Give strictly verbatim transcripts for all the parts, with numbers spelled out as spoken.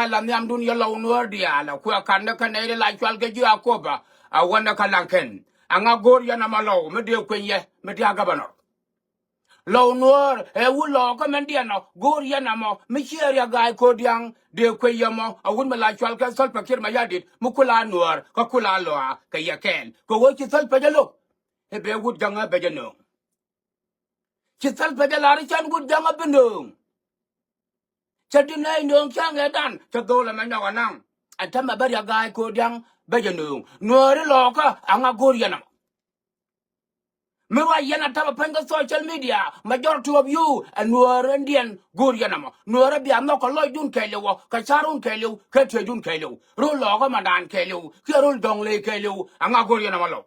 la nhiamdun yɛ Lɔw Nuäär diaal ɛ kuɛ ka̱n ni kä nɛy ti la cual kɛ ji̱ Akoba. A wänä kä Laŋkɛn, aŋa go̱o̱r yɛn ɛmɔ Lɔw mi dee kueny yɛ mi dee a gabanɔr. Lɔw Nuäär ɛ wut Lɔɔkä mɛn diɛn ɔ go̱o̱r yɛn ɛmɔ mi ciɛ Riɛk Ga̱a̱c Ko̱diaŋ dee kueny yɛ mɔ, a wut mi la cual kɛ Salva Kiir Mayardit mi kula Nuäär kä kula lɔaa kɛ yɛ kɛɛl kɛ ɣöö ci Salva jɛ lo̱k. Ɛ bɛ wut Jäŋä bɛ jɛ nööŋ. Ci Salva jɛ lar i̱ cän wut Jäŋä bi nööŋ. Cä di nɛy nööŋ cä ŋɛ̈tdan cä dho̱l ɛmɛ nyɔk anaŋ. Ɛn täämɛ bä Riɛk Ga̱a̱c Ko̱diaŋ bä jɛ nööŋ. Nuääri Lɔɔkä aŋa go̱o̱r yɛn ɛmɔ. Mi ruac yɛn a täämɛ päny kä social media, majority of you ɛ Nuäär ɛndiɛn go̱o̱r yɛn ɛmɔ. Nuäär ɛ bia nhɔk kɛ lɔcdun kɛɛliw ɔ, kɛ ca̱run kɛɛliw, kɛ tiecdun kɛɛliw, röl Lɔɔkä mandan kɛɛliw kiɛ röl Jɔŋley kɛɛliw, aŋa go̱o̱r yɛn ɛmɔ Lɔw.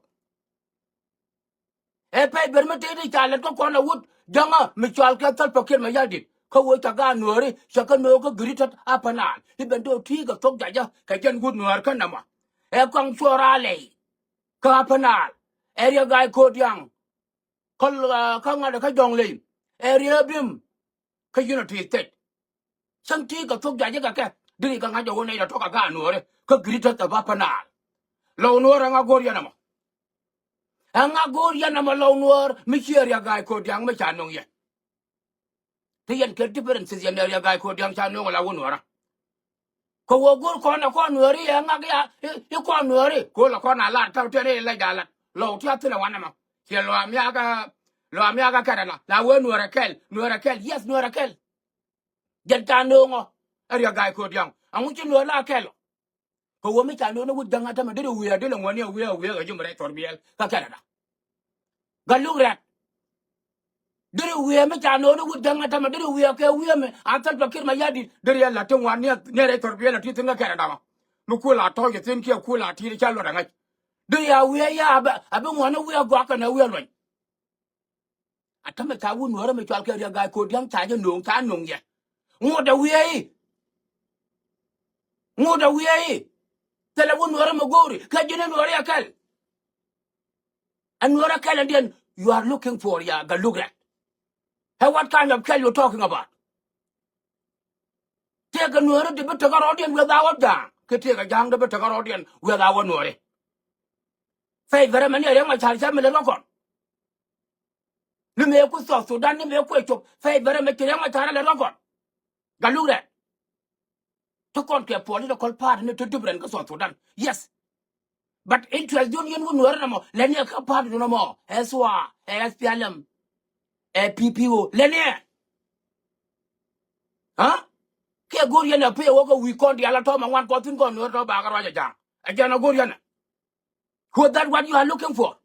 Ɛ pɛy ber mi tëëdi ca lät kä kɔn a wut Jäŋä mi cɔal kɛ Salva Kiir Mayardit kä ɣöö ca gaat Nuääri cɛ kɛ nööŋ kä Greater Upper Nile. I̱ ben do̱ ti̱i̱ kɛ thok jacä kɛ jɛn wut Nuäär kä nɛmɔ. Ɛ Kɔaŋ Cuɔl Raley kä Upper Nile, ɛ Riɛk Ga̱a̱c Ko̱diaŋ kä, kä ŋa̱t kä Jɔŋley, ɛ Riɛk Bim kä Unity State. Cäŋ ti kɛ thok jacä kɛ kɛ deri kɛ ŋa̱c ɛ ɣöö nɛy tɔ̱ kɛ gaat Nuääri kä Greater Upper Nile. Lɔw Nuäär ɛŋa go̱o̱r yɛn ɛmɔ. Ɛŋa go̱o̱r yɛn ɛmɔ Lɔw Nuäär mi ciɛ Riɛk Ga̱a̱c Ko̱diaŋ mi ca nööŋ yɛn. Ti yɛn kɛ differences yɛn ɛ Riɛk Ga̱a̱c Ko̱diaŋ ca nööŋ ɛ la wut Nuäärä. Kɛ ɣöö go̱o̱r kɔn ɛ kɔn Nuääri ɛ ŋak ya i̱, i̱ kɔn Nuääri kɛ ɣöö la kɔn a lar ta̱w tɛn i̱ la ja̱ lat Lɔw ti a thi̱n ɛ wanɛ mɔ. Ciɛ Lɔw a miakä, Lɔw a miakä kɛt ɛnɔ la wee Nuäärä kɛl, Nuäärä kɛl, yes Nuäärä kɛl. Jɛn ca nööŋ ɔ ɛ Riɛk Ga̱a̱c Ko̱diaŋ. Aŋu ci Nuäär la kɛl ɔ. Kɛ ɣöö mi ca nööŋ ni wut Jäŋä täämɛ deri wiee deri ŋuɔ̱ni a wiee a wiee kɛ ji̱ mi rɛy thɔr biɛl kä Canada. Gatluak Riɛk. Deri wiee mi ca nööŋ ni wut Jäŋä täämɛ deri wiee kɛ wiee mi a Salva Kiir Mayardit deri ɛ la̱t ti ŋuan ni, ni rɛy thɔr biɛl a ti thi̱n kä Canada mɔ. Mi kula tɔ̱ɔ̱c thi̱n kiɛ kula ti̱i̱t ca luɔt a ŋäc. Deri a wiee ya a bi, a bi ŋuɔ̱ni wiee a gɔaa kɛnɛ wiee luɔny. A täämɛ ca wut Nuäärä mi cɔal kɛ Riɛk Ga̱a̱c Ko̱diaŋ ca jɛ nööŋ, ca nööŋ yɛ. Ŋot ɛ wiee i̱. Ŋot ɛ wiee i̱. Thilɛ wut Nuäärä mi go̱o̱ri kɛ ji̱n i̱ Nuääri ɛ kɛl. Ɛ Nuäärä kɛl ɛndiɛn you are looking for ya Gatluak Riɛk. Ɛ what kind of kɛl you talking about? Tëëkɛ Nuäärä ti bi tekɛ rɔɔdiɛn without Ja̱a̱ŋ. Kä tëëkɛ Ja̱a̱ŋ ti bi tekɛ rɔɔdiɛn without Nuääri. Pɛy bɛrɛ mɛ ni Riɛk Macar cä mi lät kä kɔn. Ni mëë ku South Sudan ni mëë ku ɛ cop pɛy bɛrɛ mɛ ci Riɛk Macar lät kä kɔn. Gatluak Riɛk. Ti kɔn kɛ political party ni ti different kä South Sudan. Yes. But interest dun yɛn wut Nuäärä nɔmɔ lɛni ɛ kä party dun nɔmɔ. Ɛ SSOA, ɛ SPLM, ɛ PPO lɛni ɛ. Ha? Kiɛ go̱o̱r yɛn ɛ pay ɛ wä kä wi̱i̱ kɔn diaal a tɔ̱ mɛ ŋuan kɔn thi̱n kɔn Nuäärä tɔ̱ bakä ruac ɛ Ja̱a̱ŋ. Ɛ jɛn ɛ go̱o̱r yɛn ɛ. Who that what you are looking for?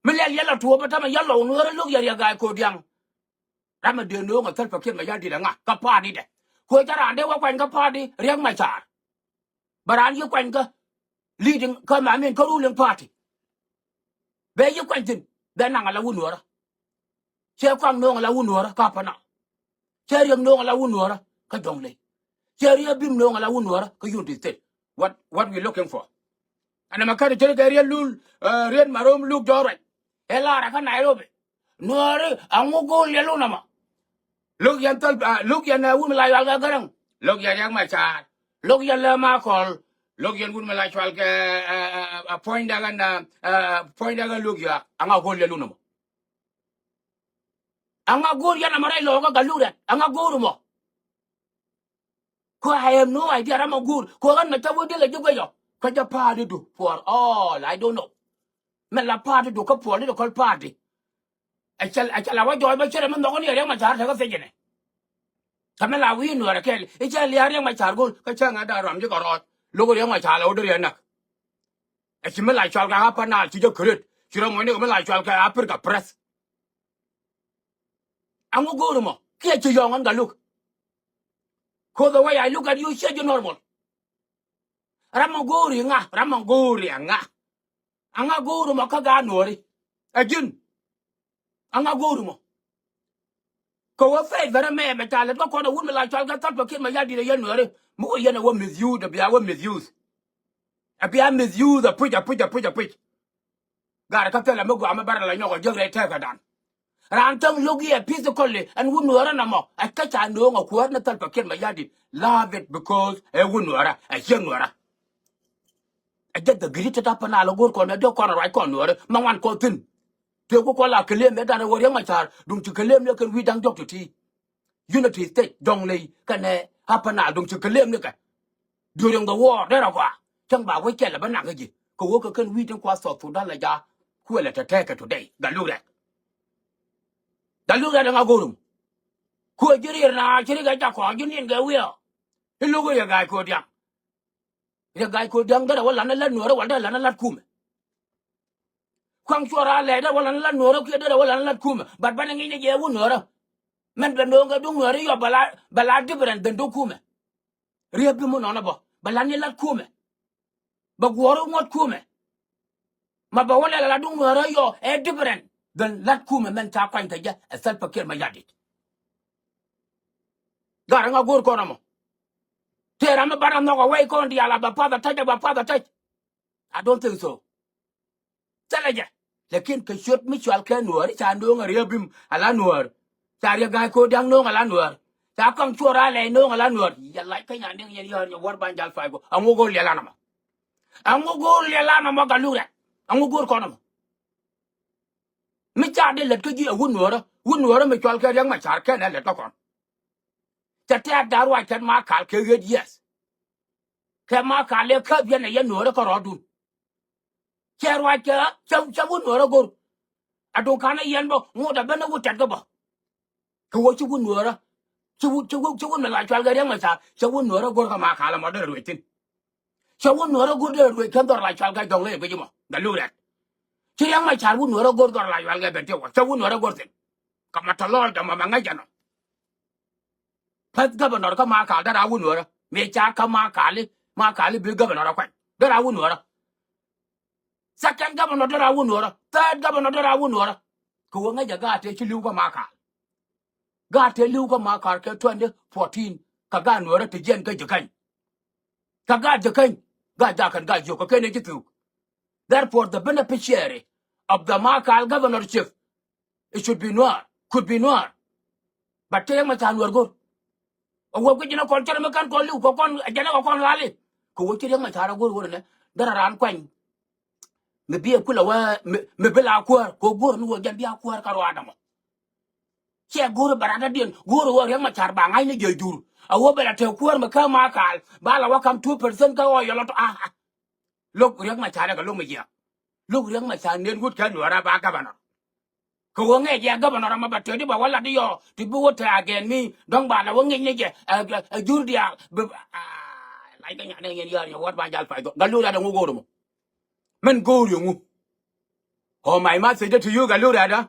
Mi lɛl yɛn la tuɔɔp ɛ täämɛ yɛn Lɔw Nuäärä lo̱k yɛn Riɛk Ga̱a̱c Ko̱diaŋ. Ram mi dee nööŋ ɛ Salva Kiir Mayardit ɛ ŋa kä party dɛ. Kuɛ ca raan dee wä kuany kä party Riɛk Macar. Bɛ raan yi kuany kä leading kä, I mean, kä ruling party. Bɛ yi kuany thi̱n bɛ naŋ ala wut Nuäärä. Cɛ Kɔaŋ nööŋ ala wut Nuäärä kä Upper Nile. Cɛ Riɛk nööŋ ala wut Nuäärä kä Jɔŋley. Cɛ Riɛk Bim nööŋ ala wut Nuäärä kä Unity State. What, what we looking for? Ɛn ɛmɛ kɛn cɛ kɛ Riɛk Lul, eh, Riɛk Marom Luk jɔɔk ruac. Ɛ lar ɛ kä Nairobi. Nuääri aŋu go̱o̱r yɛn luk nɔmɔ. Lo̱k yɛn thil, ah, lo̱k yɛn, eh, wut mi la cual kɛ Gäräŋ. Lo̱k yɛn Riɛk Macar. Lo̱k yɛn Lɛm Akɔl. Lo̱k yɛn wut mi la cual kɛ, eh, eh, eh, puɔ̱nydɛ kɛn, eh, eh, puɔ̱nydɛ kɛn lo̱k yɛ. Aŋa go̱o̱r yɛn luk nɔmɔ. Aŋa go̱o̱r yɛn nɔmɔ rɛy Lɔw kä Gatluak Riɛk. Aŋa go̱o̱r mɔ. Kɛ I have no idea ram a go̱o̱r. Kɛ ɣän mɛ ca wä diɛl a ji̱ guɛc ɔ. Kä jɛ party du for all, I don't know. Mɛ la party du kä political party. Ɛ cɛ, ɛ cɛ la wä jɔɔc bä cɛ rɛ mi nhɔk ni Riɛk Macar tekɛ thiec inɛ. Kä mɛ la wi̱i̱ Nuäärä kɛl i̱ cɛ lia̱a̱ Riɛk Macar go̱o̱r kä cä ŋa̱t da̱a̱ ram ji̱ kɛ rɔɔc. Lo̱k Riɛk Macar la wä dee Riɛk näk. Ɛ ci mi la cual kɛ Upper Nile ci jɛ create. Ci rɔ mɔni kɛ mi la cual kɛ Africa Press. Aŋu go̱o̱r mɔ kiɛ ci yɔ̱ŋ ɣän Gatluak. Cause the way I look at you, ciɛ ji̱ normal. Ram mɔ go̱o̱ri ŋa, ram mɔ go̱o̱ri ŋa. Aŋa go̱o̱ri mɔ kä gaat Nuääri. Ɛ ji̱n. Aŋa go̱o̱ri mɔ. Kɛ wä pɛy bɛrɛ mɛ mɛ ca lät kä kɔn ɛ wut mi la cual kɛ Salva Kiir Mayardit ɛ yɛn Nuääri. Mi wä yɛn ɛ wä misuse, ɛ bia wä misuse. Ɛ bia misuse, ɛ puc, ɛ puc, ɛ puc, ɛ puc. Gat kä thilɛ mi gɔaa mi bɛrɛ la nyɔk ɛ jiäk rɛy tɛɛkädan. Raan thäŋ lo̱k i̱ ɛ physically ɛn wut Nuäärä nɔmɔ, ɛ kä ca nööŋ ɛ kuäär ni Salva Kiir Mayardit. Love it because ɛ wut Nuäärä, ɛ ciek Nuäärä. Ɛ jɛ the greatest Upper Nile ɛ go̱o̱r kɔn ɛ dee kɔn ɛ ruac kɔn Nuäärä, mɛ ŋuan kɔn thi̱n. Tëë ku kɔn la claim ɛ dan ɛ wä Riek Machar, duŋ ci claim ni kɛn wi̱i̱ da̱ŋ diɔ̱k ti̱ti̱. Unity State, Jonglei, kɛnɛ Upper Nile, duŋ ci claim ni kɛ. During the war, derɛ gɔaa. Cäŋ ba wec kɛl ɛ bä naŋ kä ji̱. Kɛ wä kɛ kɛn wi̱i̱ tin kua South Sudan la ja. Kuël ɛ tɛ tɛkɛ today. Gatluak Dɛŋ. Gatluak Dɛŋ ŋa go̱o̱r mɔ. Kuɛ ji̱ riɛr na ci rik ɛ jak kɔn ji̱ niɛn kɛ wi̱i̱ ɔ. I̱ lo̱k i̱ Riek Gai Kodiak. Riek Gai Kodiak derɛ wä lan ɛ lät Nuäärä wal derɛ lan ɛ lät kumɛ. Kuaŋ Cuɔr Alɛy derɛ wä lan ɛ lät Nuäärä kiɛ derɛ wä lan ɛ lät kumɛ. But banɛ ŋi̱i̱c ni jɛ wut Nuäärä. Mɛn bɛ no̱o̱ŋ kɛ duŋ Nuäärä yɔ bɛ la, bɛ la different than duŋ kumɛ. Riek bi mi nɔnɔ bä bɛ la ni lat kumɛ. Bɛ guɔ̱ɔ̱r ŋuɔ̱t kumɛ. Ma bɛ wä lɛl a la duŋ Nuäärä yɔ ɛ different than lat kumɛ mɛn ca kuany kɛ jɛ ɛ Salva Kiir Mayardit. Gat ɛ ŋa go̱o̱r kɔn ɛmɔ. Tëë ram mi banɛ nhɔk a wec kɔn diaal a bɛ path a tɛc, a bɛ path a tɛc. I don't think so. Thilɛ jɛ. Lakin kɛ ciöt mi cɔal kɛ Nuäär, ca nööŋ a Riek Bim a la Nuäär. Ca Riek Gai Kodiak nööŋ a la Nuäär. Ca Kuaŋ Cuɔr Alɛy nööŋ a la Nuäär. Yɛ lac kä nyan diɛŋ yɛn yɔ̱ɔ̱r nyɛ wäär ban jal pay gɔaa. Aŋu go̱o̱r liɛl an ɛmɔ. Aŋu go̱o̱r liɛl an ɛmɔ Gatluak Dɛŋ. Aŋu go̱o̱r kɔn ɛmɔ. Mi ca dee lät kä ji̱ ɛ wut Nuäärä. Wut Nuäärä mi cɔal kɛ Riek Machar kɛn ɛ lät kä kɔn. Cɛ tɛ̈t da̱r ruac kɛn Makal kɛ ɣet, yes. Kɛ Makal ɛ käp yɛn ɛ yɛn Nuäärä kärɔɔdun. Cɛ ruac kɛ cɛ, cɛ wut Nuäärä go̱r. A duŋ ka̱n ɛ yɛn bä ŋot ɛ ben ɛ wut tɛt kä bä. Kɛ wä ci wut Nuäärä. Ci wut, ci wut, ci wut mi la cɔal kɛ Riek Machar. Cɛ wut Nuäärä go̱r kä Makal ɛmɔ derɛ ruëc thi̱n. Cɛ wut Nuäärä go̱r derɛ ruëc kɛn dhɔr la cɔal kɛ Jɔŋley ɛ guic ɛmɔ. Gatluak Dɛŋ. Ci Riek Machar wut Nuäärä go̱r dhɔr la cɔal kɛ Bentiu. Cɛ wut Nuäärä go̱r thi̱n. Kä ma tɔ̱ lɔɔcdɛ mɔ mɛ ŋäc jɛ nɔ. First governor kä Makal derɛ a wut Nuäärä. Mëë ca kä Makal i̱, Makal i̱ bi governor a kuany. Derɛ a wut Nuäärä. Second governor derɛ a wut Nuäärä. Third governor derɛ a wut Nuäärä. Kɛ wä ŋäc jɛ gaat tëë ci li̱w kä Makal. Gaat tëë li̱w kä Makal kɛ twenty fourteen. Kä gaat Nuäärä ti jiɛn kä Jikäny. Kä gaat Jikäny. Gaat jakän gaat jiök kä kɛn ɛ ji̱ thuk. Therefore, the beneficiary of the Makal governorship, it should be Nuäär, could be Nuäär. But ci Riek Machar Nuäär go̱r. A wä guic jɛn a kɔn cär mi kɛn kɔn li̱w kɛ kɔn jɛn a kɛ kɔn ɣali. Kɛ wä ci Riek Machar a go̱r wä nɛ derɛ raan kuany. Mi bi a kula wä mi, mi bi la kuäär kɛ go̱r ni wä jɛn bi a kuäär kä ruaadä mɔ. Cɛ go̱r bɛ rat a diɛn go̱r wä Riek Machar ba ŋa̱c ni jɛ jur. A wä bɛ la te kuäär mi kä Makal ba la wä kam two percent kä ɣɔɔ yɔlɔ tɔ a a. Lo̱k Riek Machar ɛ kɛ lo̱k mi jiɛk. Lo̱k Riek Machar nen wut kɛ Nuäärä ba governor. Kɛ ɣöö ŋɛɛ jɛ governor ɛmɔ bɛ tëëdi bɛ wä lat i̱ yɔ ti bi wä tɛ̈ against me. Dɔ̱ŋ ba lɛ wä ŋi̱c ni jɛ ɛ, ɛ, ɛ jur diaal bi, ah, lac kɛ nyan ɛ yɛn yäär nyɛ wäär ba jal pay dhɔk. Gatluak Dɛŋ ŋu go̱o̱r ɛmɔ. Mɛn go̱o̱r yɛ ŋu. Oh, my message to you, Gatluak Dɛŋ.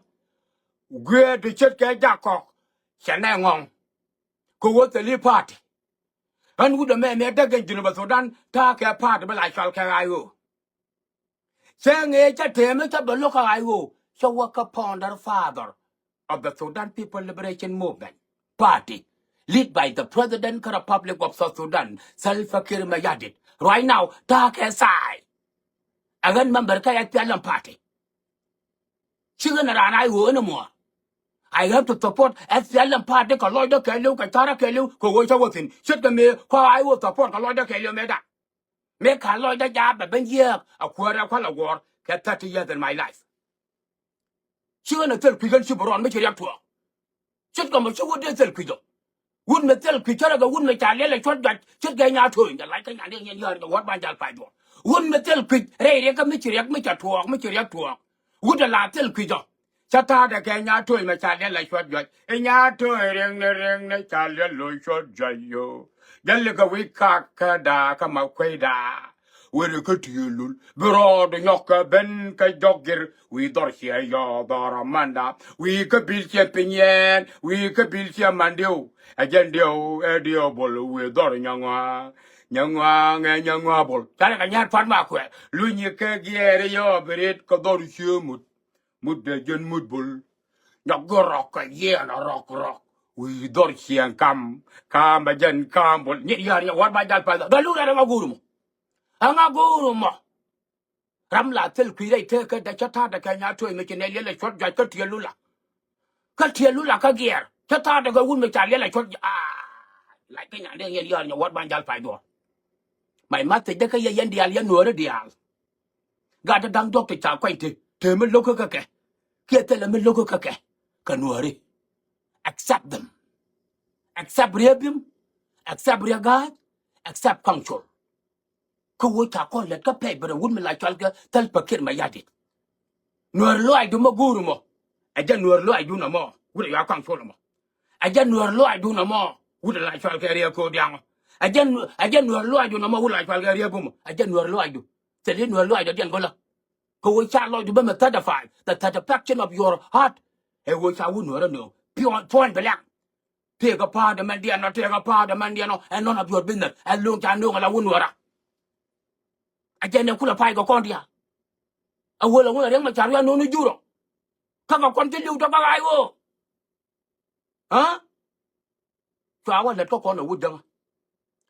Guiɛ ti ce̱tkɛ jak kɔk cɛ nɛ ŋɔ̱ŋ. Kɛ wä thil i̱ party. Ɣän wut ɛmɛ mëë däk kɛ Jinub Sudan ta̱a̱ kɛ party bi la cɔal kɛ I O. Cä ŋee cä tëëmä cä bɛ lo̱k kä I O, cä wä kä founder father of the Sudan People Liberation Movement Party, led by the President kä Republic of South Sudan, Salva Kiir Mayardit. Right now, ta̱a̱ kɛ thaay. Ɛ ɣän member kä S P L M party. Ci ɣän raan I O anymore. I have to support S P L M party kɛ lɔcdä kɛɛliw, kɛ ca̱rä kɛɛliw, kɛ ɣöö cä wä thi̱n. Ce̱tkɛ mëë kua I O support kɛ lɔcdä kɛɛliw mëëdan. Mëë ka lɔcdä jaap bɛ ben jiääk a kuäärä kua̱l a guɔ̱ɔ̱r kɛ thirty years in my life. Ci ɣän a thil kui̱c ɣän ci bi rɔɔn mi ci riɛk tuɔɔk. Ce̱tkɛ mɔ ci wut dee thil kui̱c ɔ. Wut mi thil kui̱c cärɛ kɛ wut mi ca liɛl a cuɔ̱t juac ce̱tkɛ nya̱a̱ to̱o̱ny jɛ lac kä nyan dee nyin yäär kɛ wäär ban jal pay duɔ̱ɔ̱r. Wut mi thil kui̱c rɛy riɛk kä mi ci riɛk mi ca tuɔɔk mi ci riɛk tuɔɔk. Wut a la thil kui̱c ɔ. Cä ta̱a̱dɛ kɛ nya̱a̱ to̱o̱ny mɛ ca liɛl a cuɔ̱t juac. I̱ nya̱a̱ to̱o̱ny riɛŋni riɛŋni ca liɛl lo cuɔ̱t juac yo. Jäli kɛ wi̱i̱ kak kä da̱a̱ kä ma kueyda. Weri kä ti̱e̱lul bi rɔɔdu nyɔk kɛ ben kä jɔk gir. Wi̱i̱ dhɔr ciɛ yɔɔdhɔr amanda. Wi̱i̱ kä bil ciɛ piny yɛɛn. Wi̱i̱ kä bil ciɛ mandiw. Ɛ jɛn diɛw ɛ diɛw bol wi̱i̱ dhɔr nyɔŋɔa. Nyɔŋɔa ŋɛ nyɔŋɔa bol. Canɛ kɛ nyɛr pan ma kuɛ. Lunyi kɛ giɛɛri yɔ bi rit kä dhɔr cië mut. Mut bɛ jɛn mut bol. Nyɔk gi rɔk kɛ yiɛn a rɔk rɔk. Wi̱i̱ dhɔr ciɛŋ kam. Kam bɛ jɛn kam bol. Nyit yär nyɛ wat ba jal pal. Gatluak Dɛŋ ɛ ŋa go̱o̱r mɔ. Ɛ ŋa go̱o̱r mɔ. Ram la thil kui̱ rɛy tekä dɛ cä ta̱a̱dɛ kɛ nya̱a̱ to̱o̱ny mi ci nɛ liɛl ɛ cuɔ̱t juac kä tiɛɛlul la. Kä tiɛɛl lu la kä giɛɛr cä thaat dɛ kɛ wut mi ca liɛl a cuɔt. Aa, lac kä nyan dee yɛn yɔɔr nyɛ wuɔt ban jal pay duɔr. My message dee kä yɛ yɛn diaal, yɛn nuɔɔri diaal. Gat dee da̱ŋ diɔ̱k ti ca kuany ti te mi lo̱k kä kɛ kiɛ thilɛ mi lo̱k kä kɛ kɛ nuɔɔri. Accept them. Accept Riek Bim. Accept Riek Gai. Accept Kuaŋ Col. Kä wee ca kɔn lät kä pɛy bɛ rɛ wut mi la cɔal kɛ Salva Kiir Mayardit. Nuäär lɔaacdu mɔ go̱o̱r mɔ. Ɛ jɛ nuäär lɔaacdu nɔmɔ wut ɛ yɔa Kuaŋ Col mɔ. Ɛ jɛ nuäär lɔaacdu nɔmɔ wut ɛ la cɔal kɛ Riek Ko̱o̱r Diaŋ ɔ. Ɛ jɛ nu-, ɛ jɛ nuäär lɔaacdu nɔmɔ wut la cɔal kɛ Riek Bum ɔ. Ɛ jɛ nuäär lɔaacdu. Thil i̱ nuäär lɔaacdu diɛn go̱lä. Kɛ wee ca lɔcdu bä mɛ satisfy the satisfaction of your heart. Ɛ wee ca wut nuäärä nööŋ. Puɔ̱ny, puɔ̱ny bɛ lɛŋ. Tëëkä pa̱a̱t ɛmɛn diɛn nɔ, tëëkä pa̱a̱t ɛmɛn diɛn nɔ, and none of your business. Ɛ lo̱o̱ŋ ca nööŋ ala wun wä ra. A jɛn ɛ kulɛ pay kɛ kɔn diaal. A wël a wun a riɛk mɛ ca rian no̱o̱ŋ ni jurɔ. Kä kɛ kɔn ci li̱w tɔ kä ɣaac ɣöö. Aa? Cua wä lät kä kɔn a wut däŋä.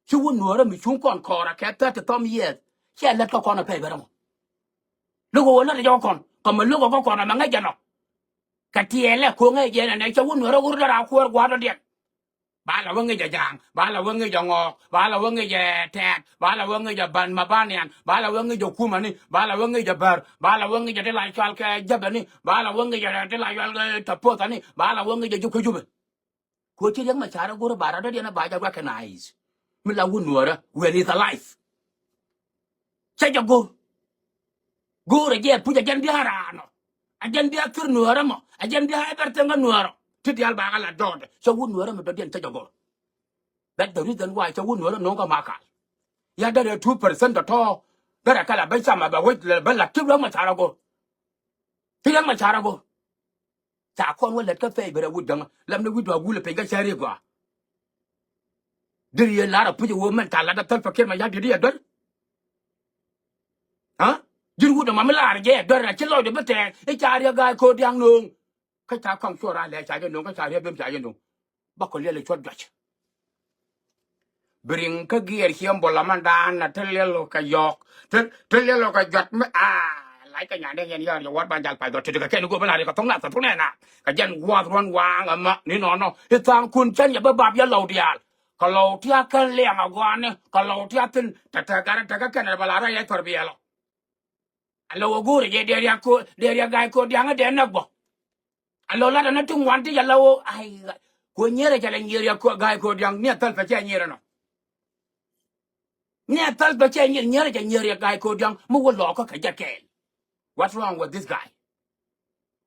Ci wun nuäärä mi cuŋ kɔn kɔɔrä kɛ thirty some years. Ciɛ lät kä kɔn a pɛy bɛ rɛ mɔ. Lo̱k ɣöö lät a jɔk kɔn kɛ mɛ lo̱k kä kɔn a mɛ ŋäc jɛ nɔ. Kɛ tiɛɛlɛ ko̱ŋɛ jɛn ɛnɛ cɛ wun nuäärä wur dära kuäär gua̱a̱r dɔ̱diɛn. Ba la wä ŋi̱c a ja̱a̱ŋ, ba la wä ŋi̱c a ŋɔɔk, ba la wä ŋi̱c a tɛɛt, ba la wä ŋi̱c a ban ma banian, ba la wä ŋi̱c a kumani, ba la wä ŋi̱c a bär, ba la wä ŋi̱c a ti la cual kɛ jäbäni, ba la wä ŋi̱c a ti la cual kɛ tapothani, ba la wä ŋi̱c a jup kä jupɛ. Kuɔ ci riɛk mɛ carɛ go̱rä ba rɔ̱dä diɛn a ba jɛ recognize. Mi la wun nuäärä when is alive. Cä jɛ go̱r. Go̱r ɛ jɛ puc ɛ jɛn bia raanɔ. Ɛ jɛn bia kir nuäärä mɔ. Ɛ jɛn bia ɛ bɛr thɛŋ kä nuäärä. Ti diaal ba kä la dɔɔdɛ. Cä wut nuäärä mi dɔ̱diɛn cä jɛ go̱r. That's the reason why cä wut nuäärä no̱o̱ŋ kä makal. Ya derɛ two percent tɔ̱tɔ̱. Derɛ kɛ la ben cam a bɛ wec lɛ ben la ti riɛk mɛ carɛ go̱r. Ti riɛk mɛ carɛ go̱r. Ca kɔn wä lät kä pɛy bɛ rɛ wut däŋä. Lam ni wi̱c dɔa wulɛ piny kä cäri gɔaa. Diri yɛ lar a puc a wä mɛn ca lat a thäl pa kiɛn ma ya̱ diri yɛ dɔ̱r. Ha? Jin wut a ma mi lar jɛ yɛ dɔ̱r a ci lɔcdɛ bi tɛɛk i̱ ca Riek Gai Ko̱o̱r Diaŋ no̱o̱ŋ. Kä ca kɔŋ cuɔr a lɛ ca jɛ no̱o̱ŋ kä ca Riek Bim ca jɛ no̱o̱ŋ. Ba kɔ liɛl i̱ cuɔt juac. Bi riŋ kä giɛɛr ciɛ bol amandan na te liɛl kɛ yɔɔk. Te, te liɛl kɛ juat mi a. Lac kɛ nyandɛ yɛn yɔr yɛ wär ban jal pay dhɔt ti kɛ kɛn go̱o̱p la ri kɛ thoŋ na thɔt thoŋ nɛ na. Kɛ jɛn gua̱a̱th ruɔ̱n waaŋ ɛmä ni nɔnɔ i̱ tha̱a̱ŋ kun cän yɛ bä bap yɛ lɔw diaal. Kɛ lɔw tia̱a̱ kɛn liɛŋ a gua̱a̱ni kɛ lɔw tia̱a̱ thin tɛ tɛ garɛ tɛ kɛ kɛn ɛ bä la rɛy ɛ thɔr biɛlɔ. A lɔw a go̱o̱rɛ jɛ dee riak ko dee riak ga̱a̱c ko diaŋä dee näk bä. A lɔ lat ɛn a ti ŋuan ti ca la wä ai. Kuɔ nyierɛ ca la nyier ya Gai Ko̱o̱r Diaŋ ni a thäl pɛ cɛ nyierɛ nɔ. Ni a thäl pɛ cɛ nyier nyierɛ ca nyier ya Gai Ko̱o̱r Diaŋ mi wä lɔɔkä kɛ jɛ kɛɛl. What's wrong with this guy?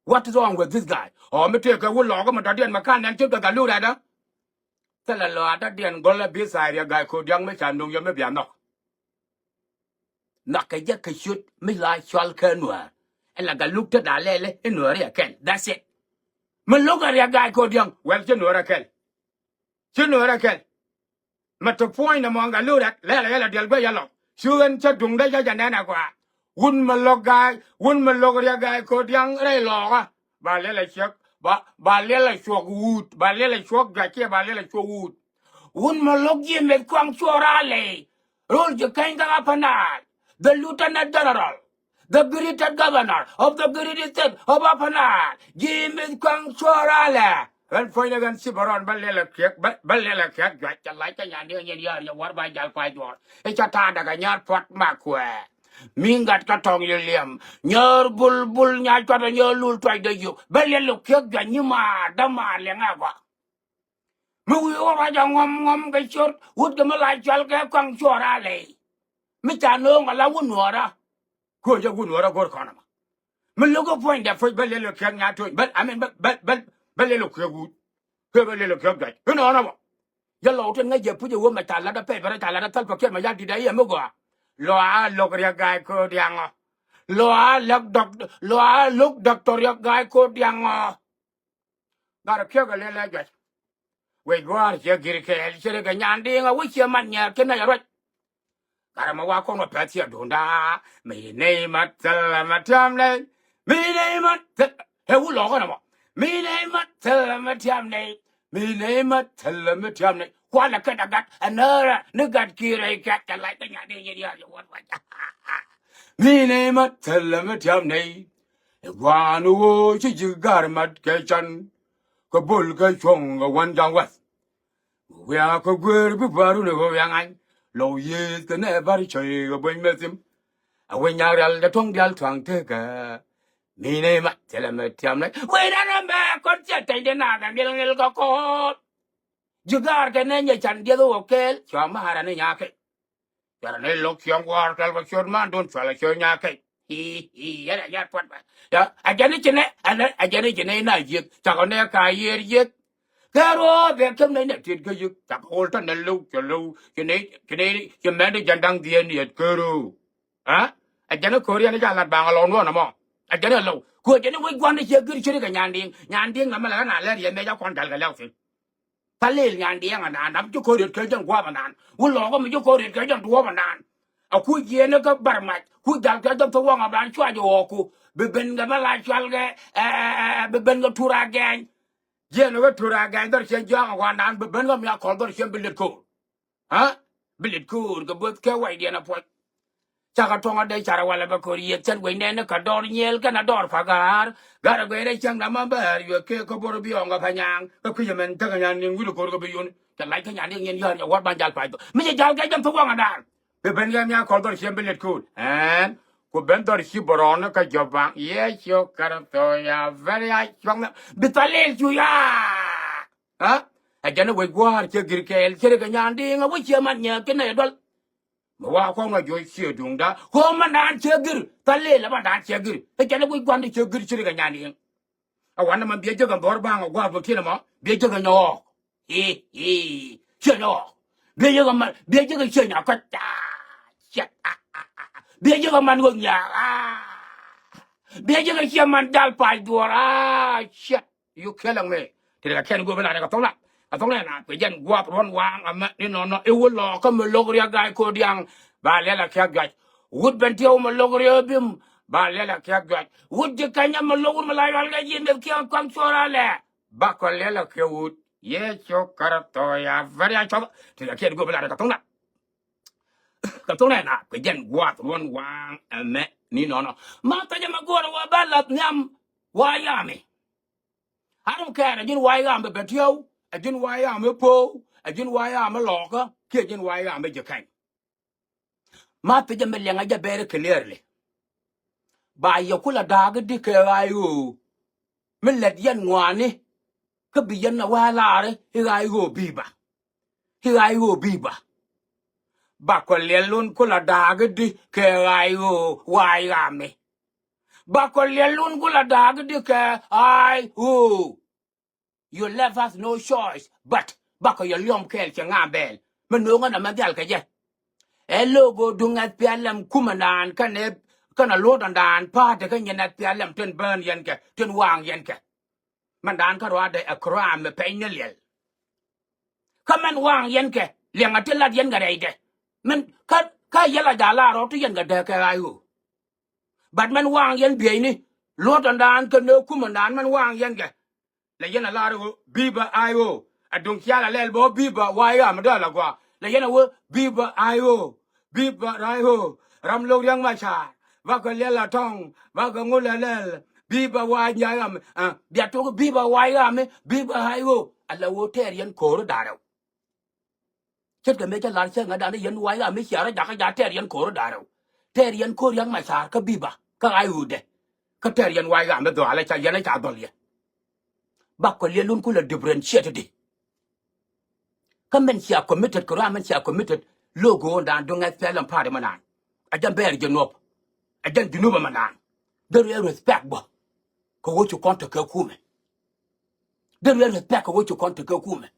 What is wrong with this guy? Ɔ mi tëëkɛ wä lɔɔkä mi dɔ̱diɛn mi ka̱n nɛn cip kɛ Gatluak Riɛk dä. Thilɛ lɔ a dɔ̱diɛn gɔl a bi tha̱a̱ Riɛk Gai Ko̱o̱r Diaŋ mi ca no̱o̱ŋ yɛ mi bia nhɔk. Nhɔakɛ jɛ kɛ ciöt mi la cual kɛ nuäär. Ɛ la Gatluak te da̱a̱ lɛlɛ i̱ nuäär i̱ a kɛl. That's it. Mi lo̱k ɛ Riɛk Gai Ko̱o̱r Diaŋ, well, ci nuäär a kɛl. Ci nuäär a kɛl. Mɛ te puɔ̱ny nɛ mɔŋ Gatluak Riɛk lɛl a yɛl a diɛl guic yɛ lɔk. Cu ɣän cä duŋdä cä jɛ nɛn a gɔaa. Wun mi lo̱k Gai, wun mi lo̱k Riɛk Gai Ko̱o̱r Diaŋ rɛy lɔɔkä. Ba lɛl a ciek, ba, ba lɛl a cuɔk wuut, ba lɛl a cuɔk juac kiɛ ba lɛl a cuɔk wuut. Wun mi lo̱k ji̱ meth kuaŋ cuɔr a lɛy. Rol ji̱ keny kä Upper Nile, the Lieutenant General, the greatest governor of the great state of Upper Nile, James Kuaŋ Cuɔr Alɛ. Ɣän puɔ̱nydɛ ɣän ci bä rɔɔn bä lɛl ɛ kiɛk, bä, bä lɛl ɛ kiɛk juac ca lac kä nyan diɛ nyin ya̱r yɛ wär ba jal pay duɔ̱ɔ̱r. I̱ ca ta̱a̱ däk ɛ nyar puɔt ma kuɛ. Mi ŋa̱t kä tɔ̱ŋ yɛ liɛm. Nyäär bulbul nya cuat ɛ nyäär lul tuacdɛ yök. Bä lɛl ɛ kiɛk juac nyi maar dämaar liɛŋ ɛ gɔaa. Mi wi̱i̱ wä ruac a ŋɔm ŋɔm kɛ ciöt wut kɛ mi la cual kɛ Kuaŋ Cuɔr Alɛ. Mi ca nööŋ ala wun nuɔɔrä. Kuɔ̱c jɛ wun nuɔɔrä go̱r kɔn ɛmɔ. Mi lo̱k ɛ puɔ̱nydɛ puc bä lɛl ɛ kiɛk nya to̱ny bä, I mean, bä, bä, bä, bä lɛl ɛ kiɛk wut. Kɛ bä lɛl ɛ kiɛk juac inɔnɔ bä. Jɛ lɔw tin ŋäc jɛ puc ɛ wä mɛ ca lat ɛ pɛc bä rɔ ca lat ɛ thäl pɛ kiɛt mɛ ya di̱t ɛ i̱ ɛmi gɔaa. Lɔ a lo̱k Riɛk Gai Ko̱o̱r Diaŋ ɔ. Lɔ a lo̱k dɔk, lɔ a lo̱k dɔktɔr Riɛk Gai Ko̱o̱r Diaŋ ɔ. Gat ɛ kiɛk ɛ lɛl ɛ juac. Wec gua̱a̱r ciɛ gir kɛɛl ci ri kɛ nyan di̱i̱ŋ a wi̱c ciɛ man nyɛɛr kin nɛy a ruac. Gat ɛmɛ wa kɔn wä pɛth ciɛ duunda. Mi nɛy ma thil ɛmɛ tiam nɛy. Mi nɛy ma thil ɛ wulɔk ɛn ɛmɔ. Mi nɛy ma thil ɛmɛ tiam nɛy. Mi nɛy ma thil ɛmɛ tiam nɛy. Kualɛ kɛ dagat ɛ närɛ ni gat ki̱i̱rɛ ikɛt kɛ lac kɛ nyan di̱i̱ŋ nyin ya̱r yɛ wä ruac. Mi nɛy ma thil ɛmɛ tiam nɛy. Ɛ gua̱a̱n ɣöö ci ji̱ ga̱r mat kɛ can. Kä bol kä cuɔ̱ŋ kä wän ja̱ŋ wäth. Wiaa kä guer bi pa̱a̱r wun ɛ ɣöö wiaa ŋa̱ny. Lɔw yiëëth kɛ nɛ bär cɔy kä bueny mɛ thim. A weny a rial jɛ tuɔ̱ŋ diaal tuaŋ tekä. Mi nɛ ma thilɛ mɛ tiam nɛ wee nɛ nɛ mɛ kɔn cɛ tɛny di naath ɛ ŋil ŋil kä kɔɔt. Ji̱ ga̱a̱r kɛ nɛ nyɛ can dieth wä kɛɛl cua ma̱a̱r ani nyakɛ. Yara ni lok ciɔŋ gua̱a̱r kɛl kɛ ciöt man dun cual a ciöt nyakɛ. Hi hi yara yar puɔt ba. Ya a jɛn i̱ ci nɛ a jɛn i̱ ci nɛ ina yieth cakɔ nɛ ka yier yieth. Kɛ ruɔ̱ɔ̱ bɛ käm nɛ nɛ tiet kä yieth cakɔ wol tɔ nɛ low cɛ low ci nɛ ci nɛ ci mɛn di jɛn da̱ŋ dhieen yieth kɛ ruɔ̱ɔ̱. A jɛn i̱ ko̱r yɛn i̱ ca lat baŋ alɔŋ nuɔ̱ɔ̱n ɛmɔ. A jɛn i̱ low ku a jɛn i̱ wec gua̱n i̱ ciɛ gir ci ri kɛ nyan diŋ nyan diŋ ɛmɛ lɛ ɣän a lɛr yɛ mɛ ca kɔn dal kɛ lɛw thi̱n. Thä lil nyan diɛŋ anaan, dam ci ko̱r yet kɛ jɛn gua̱a̱p anaan. Wä lɔɔkä mi ci ko̱r yet kɛ jɛn duɔ̱ɔ̱p anaan. A kuc yieen kä bar mac, kuc jal kɛ jɛn thok waŋ a ban cuac ɣɔɔku. Bi ben kɛ mi la cual kɛ, ɛ, ɛ, ɛ, bi ben kɛ tur a gɛny. Jiɛn kɛ tur a gɛny dhɔr cien jiɔ̱ɔ̱ŋ a gua̱a̱r naan, bi ben kɛ mi a kɔl dhɔr cien bi lät ko̱r. Aa? Bi lät ko̱o̱r kɛ buɔth kɛ wacdiɛn a puɔc. Cakɛ tuɔ̱ŋ a dee carɛ walɛ bɛ ko̱r yieth cɛn guec nɛn ni kɛ dɔɔr nyiɛɛl kɛn a dɔɔr pa ga̱a̱r. Ga̱r a guec rɛy cäŋ na ma bäär yuɛ kɛ kä bo̱r biɔɔŋ kɛ pa nyaaŋ. Kä kui̱c ɛmɛn tekɛ nyan niŋ wi̱cdɛ ko̱r kɛ bi yun. Cɛ lac kä nyan ni ŋiɛn yɔ̱ɔ̱r nyɛ wäär ban jal pac dhɔ. Mi cɛ jal kɛ jɛn thok waŋ a daar. Bi ben kɛ mi a kɔl dhɔr ciɛn bi lät ko̱o̱r. Ɛn. Ku ben dhɔr ci bɛ rɔɔn kä jɔp baŋ. Yɛ ciök kɛrɛ thɔ ya vɛr ya cuɔ̱ŋ. Bi thɔ lil cu ya. Aa? Ɛ jɛn ɛ wec gua̱a̱r ciɛ gir kɛɛl ciɛ ri kɛ nyan di̱i̱ŋ ɛ wec ciɛ man nyɛ kinɛ duɔl. Mi wa kɔn ɛ juɔc ciɛ duŋda ko̱o̱m man naan ciɛ gir thä lel ɛ man naan ciɛ gir. Ɛ jɛn ɛ wec gua̱a̱r ciɛ gir ciɛ ri kɛ nyan di̱i̱ŋ. Ɛ wanɛ man biɛ jek ɛ dhuɔ̱r ba̱a̱ŋ ɛ gua̱a̱r bä kiɛn ɛmɔ biɛ jek ɛ nyɔɔk. I̱ i̱ ciɛ nyɔɔk. Biɛ jek ɛ man biɛ jek ɛ ciɛ nyɔɔk kä ca. Ciɛ. Biɛ jek ɛ man ɣöö nyaak. Biɛ jek ɛ ciɛ man jal pac duɔ̱ɔ̱r. Ciɛ. You killing me. Ti ri kɛ kɛn go̱o̱p in a ri kɛ thok lat kɛ thok nɛ na kɛ jɛn gua̱a̱p ruɔ̱n waaŋ amɛ ni nɔnɔ i̱ wä lɔɔkä mi lo̱k riɛk ga̱a̱c ko̱diaŋ. Ba lɛl a kiak juac wut ben tiɛw mi lo̱k riɛk bim. Ba lɛl a kiak juac wut ji̱ kɛnyɛ mi lo̱k wut mi la yual kɛ ji̱ meth kiɛk kuaŋ cuɔr alɛ. Ba kɔ lɛl a kiak wut yɛ cok kärɛ thɔɔc a vɛr ya cuɔth. Ti ri kɛ kɛn go̱o̱p in a ri kɛ thok lat kɛ thok nɛ na kɛ jɛn gua̱a̱p ruɔ̱n waaŋ amɛ ni nɔnɔ. Ma thɛcɛ mɛ go̱o̱rɛ wä ba lath nhiam wa yami. I don't care, ɛ ji̱n way ɣaam bɛ bɛ tiɛw, ɛ ji̱n way ɣaam bɛ po̱o̱w, ɛ ji̱n way ɣaam bɛ lɔɔkä kiɛ ji̱n way ɣaam bɛ ji̱ kɛny. Ma thiecä mi liɛŋä jɛ very clearly. Ba yɛ kulɛ da̱a̱k i̱di kɛ ɣa̱a̱c ɣöö mi lät yɛn ŋuani kä bi yɛn ɛ wee laari i̱ ɣa̱a̱c ɣöö bi̱i̱ ba. I̱ ɣa̱a̱c ɣöö bi̱i̱ ba. Ba kɔ liɛl wun kulɛ da̱a̱k i̱di kɛ ɣa̱a̱c ɣöö wa̱a̱c ɣaami. Ba kɔ liɛl wun kulɛ da̱a̱k i̱di kɛ ɣa̱a̱c ɣöö. You left us no choice but bakɔ yɛ liɔm kɛɛl cɛ ŋa̱a̱m bɛɛl mi no̱o̱ŋä na mɛ dhial kɛ jɛ. Ɛ lo̱o̱k ɣöö duŋ S P L M kumɛ naan kɛnɛ kɛnɛ luɔ̱ɔ̱t naan pa̱a̱t kä nyin S P L M tin bään yɛn kɛ tin waaŋ yɛn kɛ. Mɛn daan kä ruaadɛ ɛ crime mi pɛny ni liɛl. Kä mɛn waaŋ yɛn kɛ liɛŋɛ ti lat yɛn kɛ rɛydɛ. Mɛn kä kä yɛl a ja̱ laar rɔɔk ti yɛn kɛ dääk kɛ ɣa̱c ɣöö. But mɛn waaŋ yɛn bieyni luɔ̱ɔ̱t naan kɛ nöök kumɛ naan mɛn waaŋ yɛn kɛ. Lɛ yɛn a lar ɣöö bi̱i̱ bä ay ɣöö a duŋ cial a lɛl bä bi̱i̱ bä way ɣaam dɔl a gɔaa lɛ yɛn a ɣöö bi̱i̱ bä ay ɣöö bi̱i̱ bä ray ɣöö ram lo̱k riäŋ ma ca̱a̱r. Bakɔ liɛl a tɔ̱ŋ bakɔ ŋul a lɛl bi̱i̱ bä way nyaay ɣaam. Bia tok bi̱i̱ bä way ɣaam bi̱i̱ bä ay ɣöö a lɛ ɣöö tɛɛr yɛn ko̱o̱r da̱rɛw. Ce̱tkɛ mëë cä lar cäŋ ɛ dan i̱ yɛn way ɣaam mi cia rɔ jakä ja̱ tɛɛr yɛn ko̱o̱r da̱rɛw. Tɛɛr yɛn ko̱o̱r riäŋ ma ca̱a̱r kä bi̱i̱ bä kä ay ɣöö dɛ. Kä tɛɛr yɛn way ɣaam mi dhɔaal ɛ ca yɛn ɛ ca dhɔl yɛ. Bakɔ liɛl wun kulɛ differentiate di. Kä mɛn cia committed kɛ ruaam mɛn cia committed lo̱o̱k ɣöö dan duŋ S P L M party mɛ naan. Ɛ jɛn bɛɛr Junub. Ɛ jɛn Junub mɛ naan. Dee ruɛ respect bä. Kɛ ɣöö cu kɔn tekɛ kumɛ. Dee ruɛ respect kɛ ɣöö cu kɔn tekɛ kumɛ.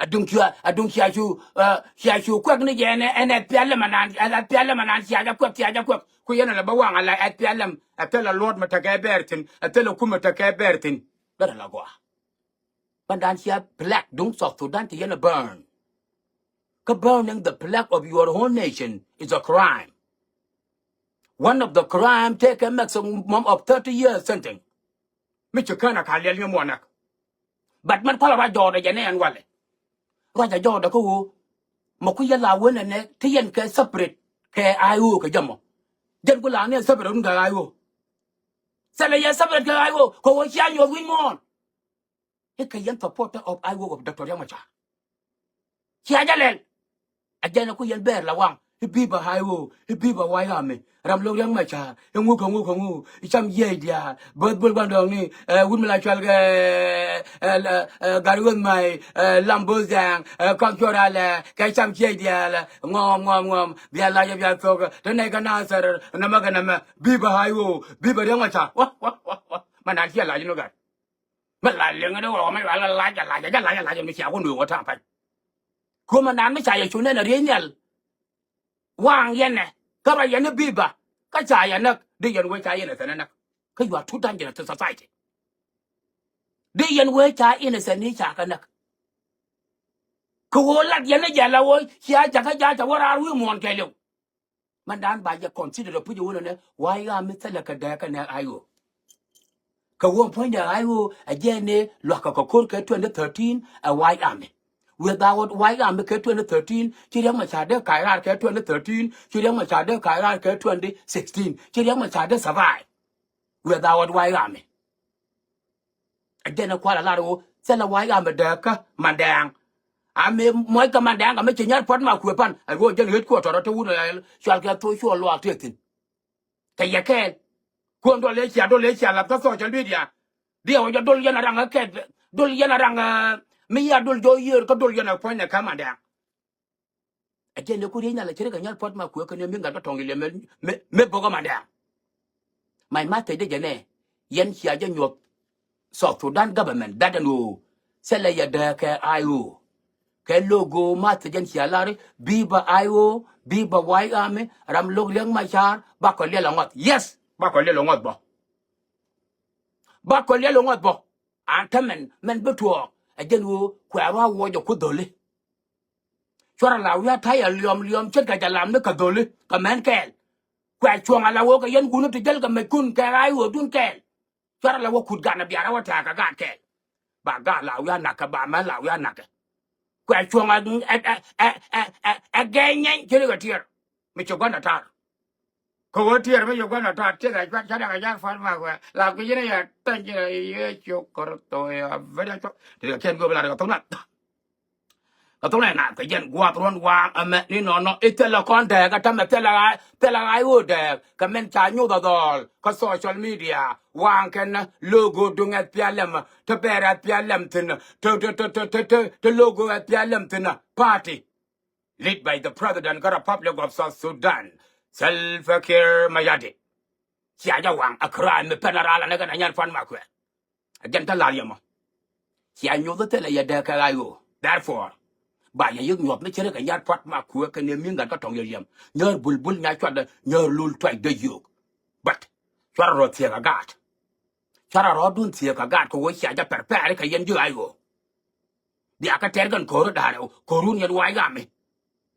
Aduŋ cia aduŋ cia cu cia cu kuɛk ni jɛ ɛn ɛn S P L M anan ɛn S P L M anan cia jɛ kuɛk cia jɛ kuɛk. Ku yɛn ala bä waŋ ala S P L M a thilɛ luɔt mɛ tekɛ bɛɛr thi̱n a thilɛ kumɛ tekɛ bɛɛr thi̱n. Bɛ rɛ la gɔaa. Bändan cia flag duŋ South Sudan ti yɛn a burn. Kä burning the flag of your own nation is a crime. One of the crime take a maximum of thirty years sentence. Mi ci kän a ka liɛl ni muɔnak. But mɛn kualɛ ruac jɔɔdɛ jɛ ni ɛn walɛ. Ruac a jɔɔdɛ kä ɣöö mɛ ku yɛ la wen ɛnɛ ti yɛn kɛ separate kɛ I O kɛ jɛ mɔ. Jɛn ku la ni separate wun kɛ I O. Thilɛ yɛ separate kɛ I O kɛ ɣöö cia nyuɔth wi̱c muɔ̱ɔ̱n. I̱ kɛ yɛn supporter of I O of Doctor Riek Machar. Cia jɛ lɛl. A jɛn a ku yɛn bɛɛr la waŋ i̱ bi̱i̱ bɛ I O, i̱ bi̱i̱ bɛ White Army. Ram lo̱k Riek Machar i̱ ŋuk kɛ ŋuk kɛ ŋuk i̱ cam jiɛc diaal. Bo̱th bol gua̱ndɔɔŋni, ɛ, wut mi la cual kɛ, ɛ, ɛ, ɛ, Gatwec Mac, ɛ, Lam Bo̱th Dɛŋ, ɛ, Kɔk Cuɔr Alɛ kɛ cam jiɛc diaal. Ŋɔm ŋɔm ŋɔm bia lac bia thok. Te nɛy kɛ Nasir nɛmɛ kɛ nɛmɛ bi̱i̱ bɛ I O, bi̱i̱ bɛ Riek Machar. Wah wah wah wah. Ma naan ciɛ lac ni gat. Mi la liŋ ni wä mi la la lac a lac a lac a lac mi cia wä nuɔ̱ɔ̱ŋ wä ta̱a̱ pa̱ny. Kuɔmɛ naan mi ca yɛ cu nɛn a riey nhial. Waŋ yɛn nɛ kä rɔ yɛn ni bi̱i̱ bä kä ca yɛ näk di yɛn wee ca innocent ni näk. Kä you are too dangerous to society. Di yɛn wee ca innocent ni ca kä näk. Kɛ ɣöö lat yɛn ni jɛ la ɣöö cia jakä ja̱ ca wä raar wi̱i̱ muɔ̱ɔ̱n kɛɛliw. Mɛn daan ba jɛ consider puc wun nɛ White Army thilɛ kɛ dɛɛ kɛ nɛ I O. Kɛ wun puɔ̱nydɛ I O a jɛ ni luakä kɛ ko̱r kɛ twenty thirteen ɛ White Army. Without White Army kɛ twenty thirteen ci Riek Machar dee kac raar kɛ twenty thirteen, ci Riek Machar dee kac raar kɛ twenty sixteen, ci Riek Machar dee survive without White Army. A jɛn a kual a lar ɣöö thilɛ White Army dääkä Mandɛɛŋ. A mi muɔc kɛ Mandɛɛŋ kɛ mi ci nyar puɔ̱t ma kuëë pan a ɣöö jɛn ɣet kuɔt tɔrɔ te wun a cual kɛ thok cuɔl luaak tëë thi̱n. Kɛ yɛ kɛɛl kuɔn dol ëë cia dol ëë cia lath kä social media. Diɛ wä jɔ dol yɛn a raŋ kä kɛt dol yɛn a raŋ mi ya dol jɔ yiër kä dol yɛn a puɔ̱ny nɛ kä Mandɛɛŋ. A jɛn ni ku riey nhial a ciri kɛ nyal puɔt ma kuɛ kɛ ni mi ŋa̱t kä tɔŋ ilɛ mi mi bok a Mandɛɛŋ. My message de jɛ nɛ yɛn cia jɛ nyuɔth South Sudan government that ɛn ɣöö thilɛ yɛ dee kɛ I O. Kɛ logo message jɛn cia lar bi̱i̱ bä I O bi̱i̱ bä White Army ram lo̱k Riek Machar bakɔ liɛl a ŋɔth. Yes, bakɔ liɛl a ŋɔth bä. Bakɔ liɛl a ŋɔth bä. An tämɛn mɛn bi tuɔɔk a jɛn ɣöö kuɛ rua̱ wuɔcɛ ku dholi. Cuarɛ la wi̱i̱ a ta̱yɛ liɔm liɔm ce̱tkɛ jɛ lam ni kɛ dholi kɛ mɛn kɛɛl. Kuɛ cuɔ̱ŋ a la wä kɛ yɛn wuni ti jäl kɛ mɛckun kɛ ɣa̱c ɣöödun kɛɛl. Cuarɛ la wä kut gan a biarɛ wä tɛ̈ɛ̈k kɛ gaat kɛɛl. Ba gaat la wi̱i̱ a na̱kɛ ba mɛn la wi̱i̱ a na̱kɛ. Kuɛ cuɔ̱ŋ ɛ ɛ ɛ ɛ ɛ ɛ gɛɛny nyɛny ce̱tkɛ tiɛɛr mi ci gua̱n a ta̱a̱r. Kɛ ɣöö tiɛɛr mi Uganda tɔt cikɛ cuat ca dɛk a jak Fat Makuɛ la kui̱c ni yɛ tɛny cikɛ Yecu Kritho yɛ ben a cuɔp ti kɛ kiɛn gööp la kɛ thok na. Kɛ thok na na kɛ jɛn guath ruɔn waaŋ ɛmɛ ni nɔnɔ i̱ thilɛ kɔn dɛɛk a tämɛ thilɛ ɣa̱c thilɛ ɣa̱c ɣöö dɛɛk kɛ min ca nyoth a dhɔl kä social media waaŋ kɛn logo duŋ ɛ pialɛm te bɛɛr ɛ pialɛm thi̱n te te te te te logo ɛ pialɛm thi̱n party. Led by the president kä Republic of South Sudan, Salva Kiir Mayardit. Cia jɛ waŋ a crime mi pɛn a ral anɛ kɛn a nyɛn puan ma kuɛ. A jɛn tä lal yɛ mɔ. Cia nyoth thilɛ yɛ dee kɛ ɣa̱c ɣöö. Therefore ba yɛ yik nyuɔth mi cɛ rɛ kɛ nyar puat ma kuɛ kɛ ni mi ŋa̱t kä tɔŋ yɛ liɛm. Nyär bulbul nya cuat dɛ nyär lul tuac dee yio̱o̱k. But cuarɛ rɔ thiek a gaat. Cuarɛ rɔɔdun thiek a gaat kɛ ɣöö cia jɛ pɛr pɛɛri kɛ yɛn ji̱ ɣa̱c ɣöö. Bia kä tɛr kɛn ko̱r da̱a̱r ɛ ko̱run yɛn wa̱a̱ yami.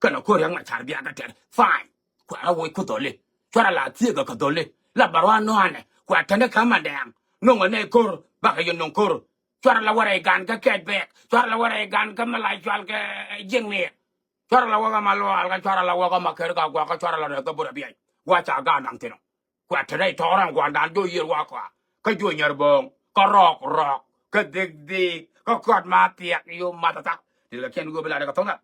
Kɛn a ko̱r yɛn ŋa̱c ca̱r bia kä tɛr fine. Kuɛ rɔ woc ku dholi cuarɛ la thiek kɛ dholi la bɛ rɔa nɔanɛ kuɛ tɛn kä Mandɛɛŋ. No̱ŋ ɛ nɛy ko̱r bakɛ yɛn no̱ŋ ko̱r. Cuarɛ la wä rɛy gan kä kɛɛt bɛɛk cuarɛ la wä rɛy gan kä mi la cual kɛ jiŋ miɛɛr. Cuarɛ la wä kä ma luaal kä cuarɛ la wä kä ma ker ka guakä cuarɛ la rɛy kä burɛ biɛc. Gua̱ ca gan naŋ thi̱n ɔ. Kuɛ te rɛy tɔɔr ɛn gua̱ndan jo̱o̱ yiër wa kɔa kä jo̱o̱ nyär bo̱o̱ŋ kä rɔɔk rɔɔk kä dhik dhik kä kɔt ma thiɛk yo̱o̱ math athak. Ti la kiɛn ɣöö bi la dee kɛ tho̱ŋ na.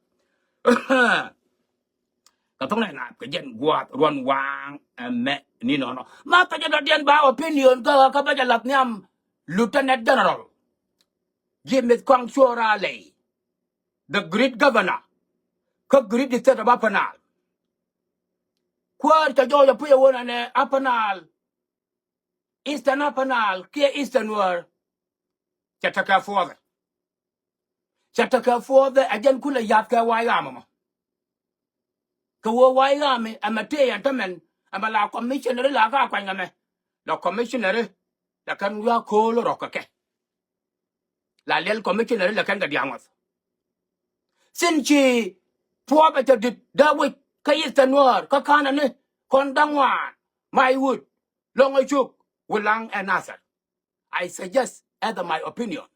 Kɛ tho̱ŋ na naath kɛ jɛn gua̱a̱th ruɔ̱n waaŋ ɛmɛ ni nɔnɔ. Ma kɛ jɛ dɔ̱diɛn ba opinion kä kä bä jɛ lath nhiam Lieutenant General James Kong Cuɔr Alɛy, the great governor kä great state of Upper Nile. Kuäär cɛ jɔɔc a puc a wun ɛnɛ Upper Nile, Eastern Upper Nile kiɛ Eastern Nuer. Cɛ tekɛ puɔthɛ. Cɛ tekɛ puɔthɛ ɛ jɛn kulɛ yath kɛ wa̱a̱ yam ɛmɔ. Kɛ wee wa̱a̱ yam ɛmɛ tëë yɛn tämɛn ɛmɛ la commissionary la ka kuany ɛmɛ. La commissionary la kɛn wi̱i̱ a ko̱o̱l rɔ̱k kɛ kɛ. La liɛl commissionary la kɛn kɛ diaŋ ŋɔth. Thin ci puɔpɛ cɛ dit dee wi̱c kä Eastern Nuer kä ka̱n ani kɔn da̱ŋ ŋuan ma i̱ wut lo̱ŋ a cuk wi̱laŋ ɛ Nasir. I suggest as my opinion.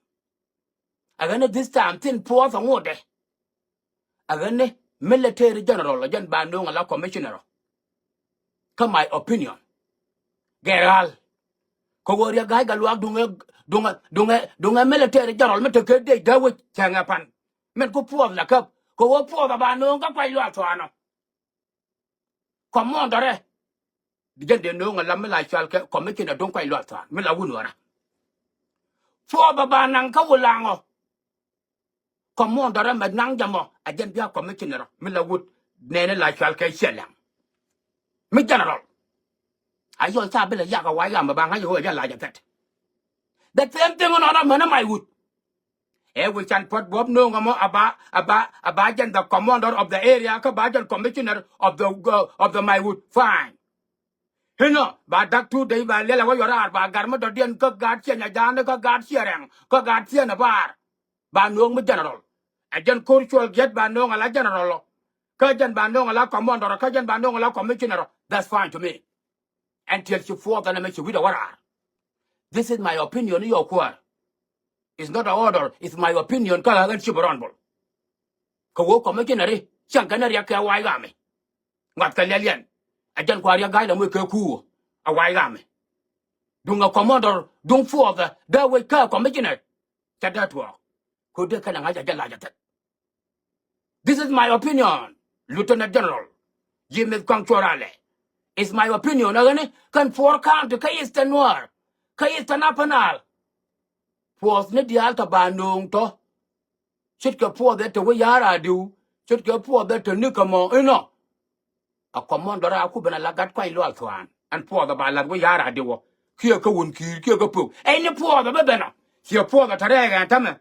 Ɛ ɣän ni this time thin puɔpɛ ŋotdɛ. Ɛ ɣän ni military general ɛ jɛn ba no̱o̱ŋ ala commissioner ɔ. Kä my opinion gɛ ɣal. Kä wä riɛk ga̱a̱c gɛ luaak duŋ ɛ Duŋɛ, duŋɛ, duŋɛ military general mi te kɛ dec dee wec cɛŋɛ pan. Min ku puɔth la käp kɛ wä puɔth a ba nööŋ kä kuac lual thuaanɔ. Commander ɛ di jɛn dee nööŋ a la mi la cual kɛ commissioner duŋ kuac lual thuaan mi la wun wärä. Puɔth a ba naŋ kä wulaŋɔ. Commander ɛ mɛ naŋ jɛ mɔ a jɛn bia commissioner mi la wut nɛɛni la cual kɛ ciɛ lɛŋ. Mi general a yɔl ca bi lɛ yak a wa yam ba ŋa̱c ɣöö a jɛ lac a thɛt. The same thing nɔnɔ mɛn a Maiwut. Ɛ wi̱c can puɔt buɔp no̱o̱ŋ ɛmɔ a ba, a ba, a ba jɛn the commander of the area kä ba jɛn commissioner of the, uh, of the Maiwut. Fine. Hinɔ ba dak tu dec ba liɛl a wä yɔr raar ba gar mi dɔ̱diɛn kä gaat ciɛ nya ja̱a̱n kä gaat ciɛ rɛŋ kä gaat ciɛ na baar. Ba no̱o̱ŋ mi general. Ɛ jɛn ko̱r cuɔl giɛt ba no̱o̱ŋ a la general ɔ. Kä jɛn ba no̱o̱ŋ a la commander ɔ kä jɛn ba no̱o̱ŋ a la commissioner ɔ. That's fine to me. Ɛn tiɛl ci puɔth ɛn ɛmɛ ci wi̱cdɛ wä raar. This is my opinion i̱ yɔ kuäär. It's not a order, it's my opinion kä ɣän ci bɛ rɔn bol. Kɛ wee commissioner i̱ cäŋ kɛn riɛk kɛ wa̱a̱ ɣaamɛ. Ŋuath kɛ liɛliɛn. Ɛ jɛn kua riɛk ga̱a̱c lɛ muec kɛ kuuɔ a wa̱a̱ ɣaamɛ. Duŋ ɛ commander duŋ puɔth ɛ dee wec kä commissioner. Cɛ dee tuɔɔk. Ko̱dɛ kɛn ɛ ŋa̱c ɛ jɛ lac ɛ thɛt. This is my opinion, Lieutenant General James Kɔaŋ Cuɔl Ralɛ. It's my opinion. Ɛ ɣän ni kɛn four county kä Eastern Nuer kä Eastern Upper Nile. Puɔth ni diaal tɔ ba nööŋ tɔ. Ce̱tkɛ puɔth ɛ te wä ya̱r a diw. Ce̱tkɛ puɔth ɛ te ni kɛ mɔ inɔ. A commander a ku ben a la gat kuany lual thuan ɛn puɔth a ba lath wä ya̱r a diw ɔ. Kiɛ kä wun ki̱i̱r kiɛ kä pök ɛn ni puɔth a bä ben a. Ciɛ puɔth a te rɛɛk ɛn tämɛ.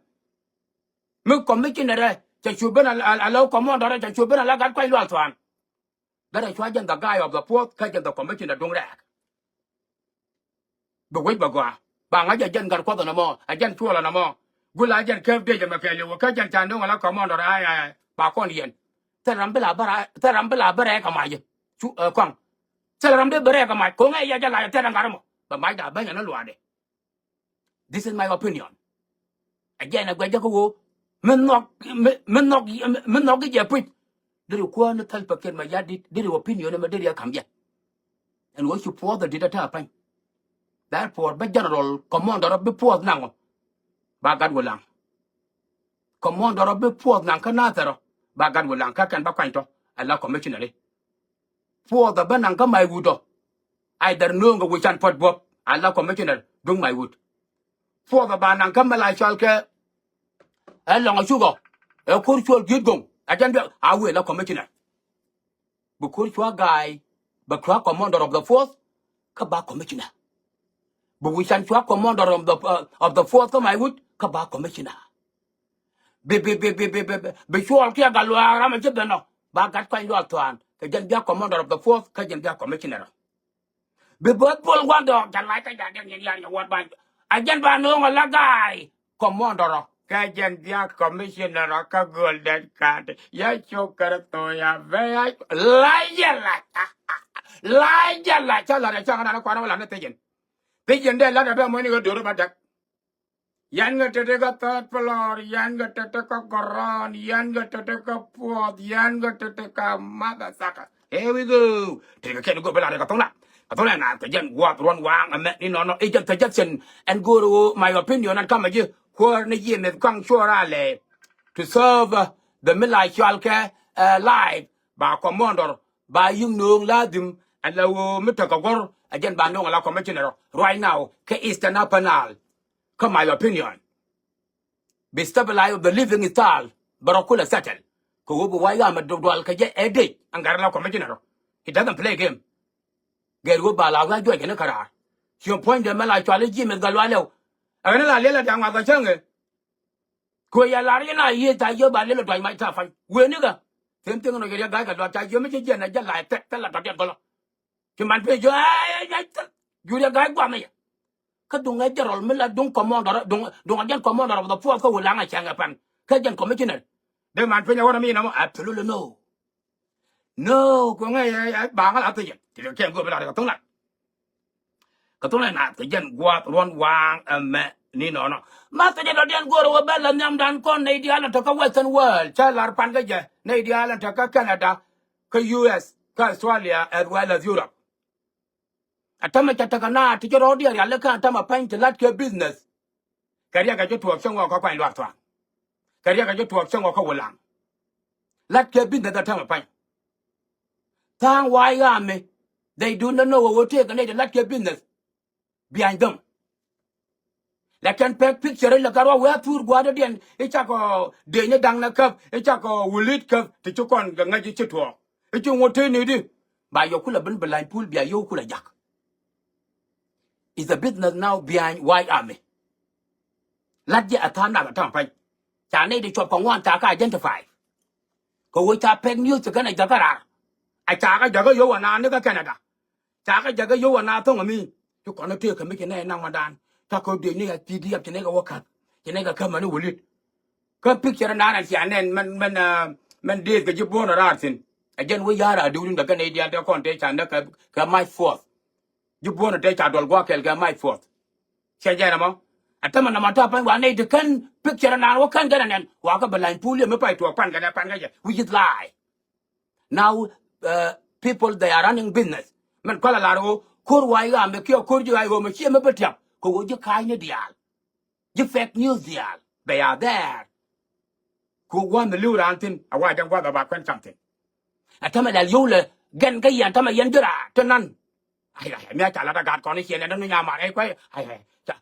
Mi commissioner ɛ cɛ cu ben a la commander ɛ cɛ cu ben a la gat kuany lual thuan. Gat a cua jɛn the guy of the puɔth kä jɛn the commissioner duŋ rɛɛk. Bi wec bɛ gɔaa ba ŋa̱c a jɛn gat kuɔth ɛn ɛmɔ a jɛn cuɔl ɛn ɛmɔ. Gula a jɛn kɛp dec ɛmɛ kɛɛliw kä jɛn ca no̱o̱ŋ a la commander ai ai ba kɔn yɛn. Thil ram bi la bä rɛɛk kɛ mac cu ɛ kɔaŋ. Thil ram di bi rɛɛk kɛ mac ko̱ŋɛ yɛ jɛ lac a thil ram gat ɛmɔ bɛ mac da bäny ɛn ɛ luaadɛ. This is my opinion. Again a guɛc jɛ kä ɣöö mi nhɔk mi nhɔk mi nhɔk jɛ puc. Deri kuäär ni Salva Kiir Mayardit deri opinion ɛmɛ deri ɛ ka̱m jɛ. Ɛn ɣöö ci puɔth ɛ dit ɛ te a pany. Therefore bä general commander bi puɔth naŋ ɔ ba gat wä laŋ. Commander bi puɔth naŋ kä Nathɛr ɔ ba gat wä laŋ kä kɛn bä kuany tɔ ɛ la commissioner. Puɔth ɛ bä naŋ kä Maiwut ɔ. Either nööŋ kɛ wi̱c can puɔt buɔp a la commissioner duŋ Maiwut. Puɔth ɛ ba naŋ kä mɛ la cɔal kɛ ɛ lɔŋ ɛ cuk ɔ ɛ ko̱r cuɔl gi̱i̱t go̱ŋ ɛ jɛn bia a wëë la commissioner. Bi ko̱r cua ga̱a̱y bɛ cua commander of the force kä ba commissioner. Bi wi̱c can cua commander of the, uh, of the force kä Maiwut kä ba commissioner. Bi bi bi bi bi bi bi cuɔl kiɛ gat luaak ram a ci ben ɔ ba gat kuany luaak thuan kɛ jɛn bia commander of the force kä jɛn bia commissioner. Bi both bol guan dɔɔk jɛ lac kä jɛ diɛn yɛn yar nyɛ wät ba a jɛn ba no̱o̱ŋ a la ga̱a̱y commander ɔ kɛ jɛn bia commissioner ɔ kä Golden Gate. Yecu Kritho ya ben a lac jɛ lac. Lac jɛ lac ca lac a ca ŋa na kuan wä lac ni thi̱ji̱n. Thi̱ji̱n dee lac a ben muɔ̱ni ɣä do̱r ba däk. Yɛn kɛ tete kä third floor, yɛn kɛ tete kä gɔrɔn, yɛn kɛ tete kä puɔth, yɛn kɛ tete kä mother sucker. Here we go. Tete kɛ kɛn go̱o̱r bä la kɛ thoŋ la. Kɛ thoŋ la na kɛ jɛn guath ruɔn waŋ ɛmɛ ni nɔnɔ. I̱ jɛn suggestion ɛn go̱o̱r ɣöö my opinion ɛn kamɛ ji̱ kuäär ni ji̱ mith Kɔaŋ Cuɔl Ralɛ. To serve, uh, the mi la cɔal kɛ, uh, life ba commander ba yi̱k nööŋ ladhim ɛn la ɣöö mi tekɛ guɔ̱r ɛ jɛn ba nööŋ ɛ la commissioner right now kɛ Eastern Upper Nile. Kä my opinion bi stabilize of the living style bɛ rɔ kulɛ settle. Kɛ ɣöö bi wa̱a̱ yam ɛ dual kɛ jɛ ɛ dec ɛn gat rɛ la commissioner. He doesn't play game. Gɛr ɣöö ba la wä juɔc kɛn kä raar. Ciɛ puɔ̱nydɛ mɛ la cɔal i̱ ji̱ mith gat lualɛ ɔ. Ɛ ɣän la liɛl ɛ da̱ŋ ŋa̱th ɛ cäŋ ɛ. Kɛ ɣöö yɛ lar yɛn a yiëë ca yio̱w ba liɛl ɛ duac mac ta̱a̱ pa̱ny wëë nikä. Them thing nɔ yɛ riɛk ga̱a̱c kɛ luaak ca yio̱w mi ci jiɛn ɛ jɛ la̱a̱c thɛk thilɛ tɔ̱diɛn gɔlä. Ci man pec jiö jur yɛ ga̱a̱c guamä yɛ. Kä duŋ ɛ jɛ rɔl mi la duŋ commander duŋ duŋ ɛ jɛn commander of the force kä wulaŋ ɛ cɛŋ ɛ pan kä jɛn commissioner. Dee man piny ɛ wä rɔ mi yɛn ɛmɔ absolutely no. No kueŋɛ yɛ ba ŋä la thijɛ ti kɛ kɛn go̱o̱p la ri kɛ thuŋ la. Kɛ thok lɛ naath kɛ jɛn gua̱a̱th ruɔ̱n waaŋ ɛmɛ ni nɔnɔ. Ma thok jɛ dɔ̱diɛn go̱o̱rä wä bɛ la nhiamdan kɔn nɛy diaal ɛn te kä Western world cä lar pan kä jɛ nɛy diaal ɛn te kä Canada, kä U S, kä Australia as well as Europe. Ɛ tämɛ cɛ tekɛ naath ti ci rɔ̱ɔ̱diɛn rialikä ɛn tämɛ pɛny ti la̱t kɛ business. Kɛ riɛk kɛ ji̱ tuɔɔk cäŋ ɣɔɔ kä Kuany Luaak Thua̱a̱ŋ. Kɛ riɛk kɛ ji̱ tuɔɔk cäŋ ɣɔɔ kä Wulaŋ. Lat kɛ business a tämɛ pa̱ny. Tha̱a̱ŋ White Army, they do not know ɣöö tëëkɛ nɛy ti lat kɛ business behind them. Lɛ kɛn pek picture lɛ kɛ ruac wee a thuur gua̱a̱r dɔ̱diɛn i̱ cakɔ Dec ni da̱ŋ ni käp i̱ cakɔ Wulit käp ti ci kɔn kɛ ŋäc i̱ ci tuɔɔk i̱ ci ŋut tëë ni di. Ba yɔ kulɛ ben bi la̱ny puul bia yio̱w kulɛ jak. Is a business now behind White Army. Lat jɛ a tha̱a̱ŋ nak a ta̱a̱ŋ pa̱ny. Ca nɛy ti cuɔp kɛ ŋuan ca kɛ identify. Kɛ ɣöö ca pek news ti kɛn a jakä raar. A ca kɛ jakä yio̱w a naan ni kä Canada. Ca kɛ jakä yio̱w a naan tho̱ŋ ami. Ci kɔn a tëëk kɛ mi ci nɛy naŋ ma daan ca kɛ Dec ni a P D F ci nɛy kɛ wä ka̱th ci nɛy kɛ käm ani Wulit. Kä picture naan an cia nɛn mɛn mɛn mɛn deeth kɛ ji̱ buɔ̱n a raar thi̱n. A jɛn wä ya̱r a diwdun kɛ kɛn nɛy diaal tɛ kɔn tëë ca näk kɛ March fourth. Ji̱ buɔ̱n tëë ca duɔl gua̱a̱k kɛɛl kɛ March fourth. Cɛ jɛn ɛmɔ. Ɛ tämɛ nɔmɔ ta̱a̱ pa̱ny wa nɛy ti kän picture naan wä kän kɛn ɛ nɛn wa kä bɛ la̱ny puul yɛ mi pay tuɔɔk pan kɛn ɛ pan kɛ jɛ, which is lie. Now people they are running business. Mɛn kɔlɛ lar ɣöö ko̱r wa i̱ ɣaam ɛ kiɛ ko̱r ji̱ ɣa̱c ɣöö mɛ ciɛ mi bä tiam kɛ ɣöö ji̱ ka̱a̱cni diaal. Ji̱ fake news diaal, they are there. Ku gua̱a̱th mi li̱w raan thi̱n a wa jɛn gua̱th a ba kuɛn cam thi̱n. Ɛ tämɛ lɛl yio̱w lɛ gɛn kä yɛn tämɛ yɛn jɛ raar te nan. Ai ai mi a ca lat a gaat kɔn i̱ ciɛ nɛn ni nyaamaar ɛ kuay ai ai ca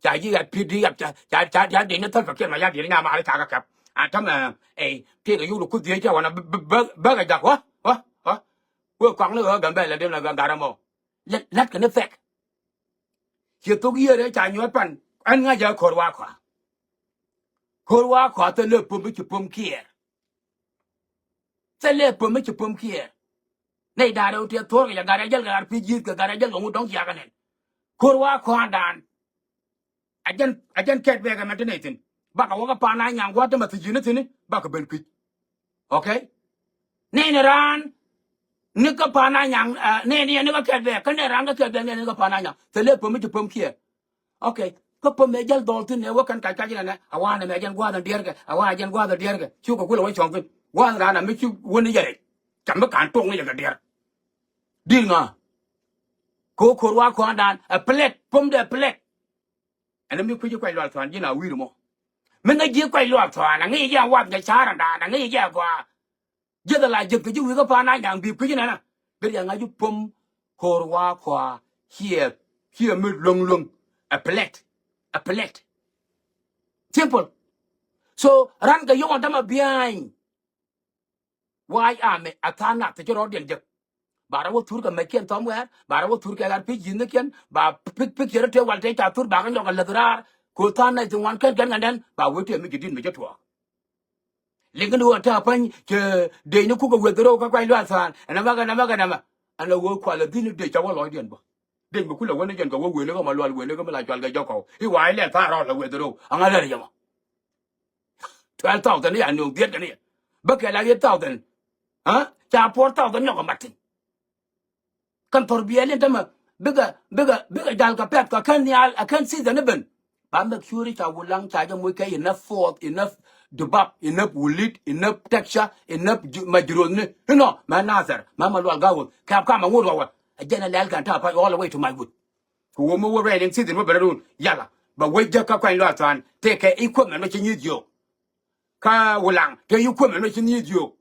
ca ji̱ ɛ pi̱t di ɛ ca ca ca ca di ni thäl kɛ kiɛn ma ya di ni nyaamaar ca kɛ kɛp. A tämɛ ɛ tëëkɛ yio̱w lɛ kuth dhiec cɛ wänä bä bä bä kɛ jak wä wä wä. Wee kɔaŋ ni ɣä Gambɛl lɛ di ni gat ɛmɔ. Lät kɛ ni fake. Ciɛ thok yiëër ëë ca nyuɔ̱th pan ɛn ŋa̱c ɛ ko̱r wa kɔa. Ko̱r wa kɔa thilɛ pom mi ci pom kiɛɛr. Thilɛ pom mi ci pom kiɛɛr. Nɛy da̱a̱r ɛ wä tiɛth thuɔ̱ɔ̱r kɛ jɛ gat ɛ jäl kɛ gat pi̱ ji̱th kɛ gat ɛ jäl kɛ ŋut dɔ̱ŋ ciakä nɛn. Ko̱r wa kɔa̱a̱n da̱a̱n. A jɛn a jɛn kɛt bɛɛk ɛmɛ ti nɛy thi̱n. Bakɛ wä kä Pan Anyaŋ gua̱a̱th ti ma thi̱ji̱n ni thi̱n bakɛ ben kui̱c. Okay. Nɛɛni raan ni kä Pan Anyaŋ, nɛɛni yɛn ni kä kɛt bɛɛk kä nɛɛni raan kä kɛt bɛɛk nɛɛni ni kä Pan Anyaŋ thilɛ pom mi ci pom kiɛ. Okay. Kä pom mëë jäl dhɔl thi̱n ɛ wä kɛn kac kac inɛnɛ a wanɛ mɛ jɛn gua̱a̱th in diɛrkɛ a wanɛ jɛn gua̱a̱th in diɛrkɛ. Cukɛ kulɛ wä cɔŋ thi̱n gua̱a̱th raan a mi ci wä ni jɛ rɛc. Cam mi ka̱n tuɔk ni jɛ kɛ diɛr. Di̱t ŋa? Ko̱ ko̱r wa kɔa̱a̱n daan ɛ plɛt pom dɛ plɛt. Ɛn mi kui̱ci Kuac Luaak Thua̱a̱n ji̱n a wi̱i̱r mɔ. Mi ŋäc ji̱ Kuac Luaak Thua̱a̱n a ŋäc jɛ a wath kɛ ca̱r ɛn da̱a̱n a ŋäc jɛ a gɔaa. Ji̱th a la ji̱th kɛ ji̱ wi̱i̱ kä Pan Anyaŋ bi kui̱ci nɛnä. Bi riaŋ ŋa̱c ji̱ pom ko̱r wa kɔaa ciɛ ciɛ mi luäŋ luäŋ. A plate. A plate. Simple. So ran kɛ yɔŋ a dämɛ bia̱a̱ny. Wa̱a̱c amɛ a tha̱a̱ŋ nath ti ci rɔɔdiɛn jek. Ba rɔ wä thur kɛ mɛckiɛn thɔm wɛɛr ba rɔ wä thur kɛ ɣar pi̱c yi̱thnikiɛn ba pi̱c pi̱c ciɛ rɔ tëë wal tëë ca thur ba kä nyɔk a läth raar. Ko̱ tha̱a̱ŋ nath ti ŋuan kɛn kɛn kɛn dɛn ba wee tëë mi ji̱ di̱t mi jɛ tuɔɔk. Liŋ ni wä ta̱a̱ päny cɛ dec ni kukɛ weth rɛw kä Kuac Luaak Thua̱a̱n ɛn ɛmɛ kɛn ɛmɛ kɛn ɛmɛ. Ɛn ɛ wee kualɛ dhi̱n ni dec ca wä lɔcdiɛn bä. Dec mi kulɛ wä ni jɛn kɛ wä wëlä kä ma lual wëlä kä mi la cual kɛ jɔk kɔw i̱ wa̱a̱c lɛ tha̱a̱ŋ rɔɔl ɛ weth rɛw aŋa lɛr yɛmɔ. Twelve thousand ni ya nööŋ dhiet kɛ ni yɛ. Bä kɛ la eight thousand. Ca four thousand nyɔk ɛ mat thi̱n. Kɛn thɔr biɛɛl in tämɛ bikɛ bikɛ bikɛ jal kɛ pɛth kɛ kɛn nhial ɛ kɛn season ni ben. Ba make sure ca Wulaŋ ca jɛ moc kɛ enough force, enough dubab, enough Wulit, enough texture, enough majrothni. Inɔ mɛ Nathɛr mɛ ma lual gawuth kɛp kamɛ ŋut wawɛ. Ɛ jɛn ɛ lɛl kɛn ta̱a̱ pa̱c all the way to my wood. Kɛ wä mi wä rainy season mi ben run yala bɛ wec jek kä Kuany Luaak Thua̱a̱n tëëkɛ equipment mi ci nyieth yio̱o̱k. Kä Wulaŋ tëë equipment mi ci nyieth yio̱o̱k.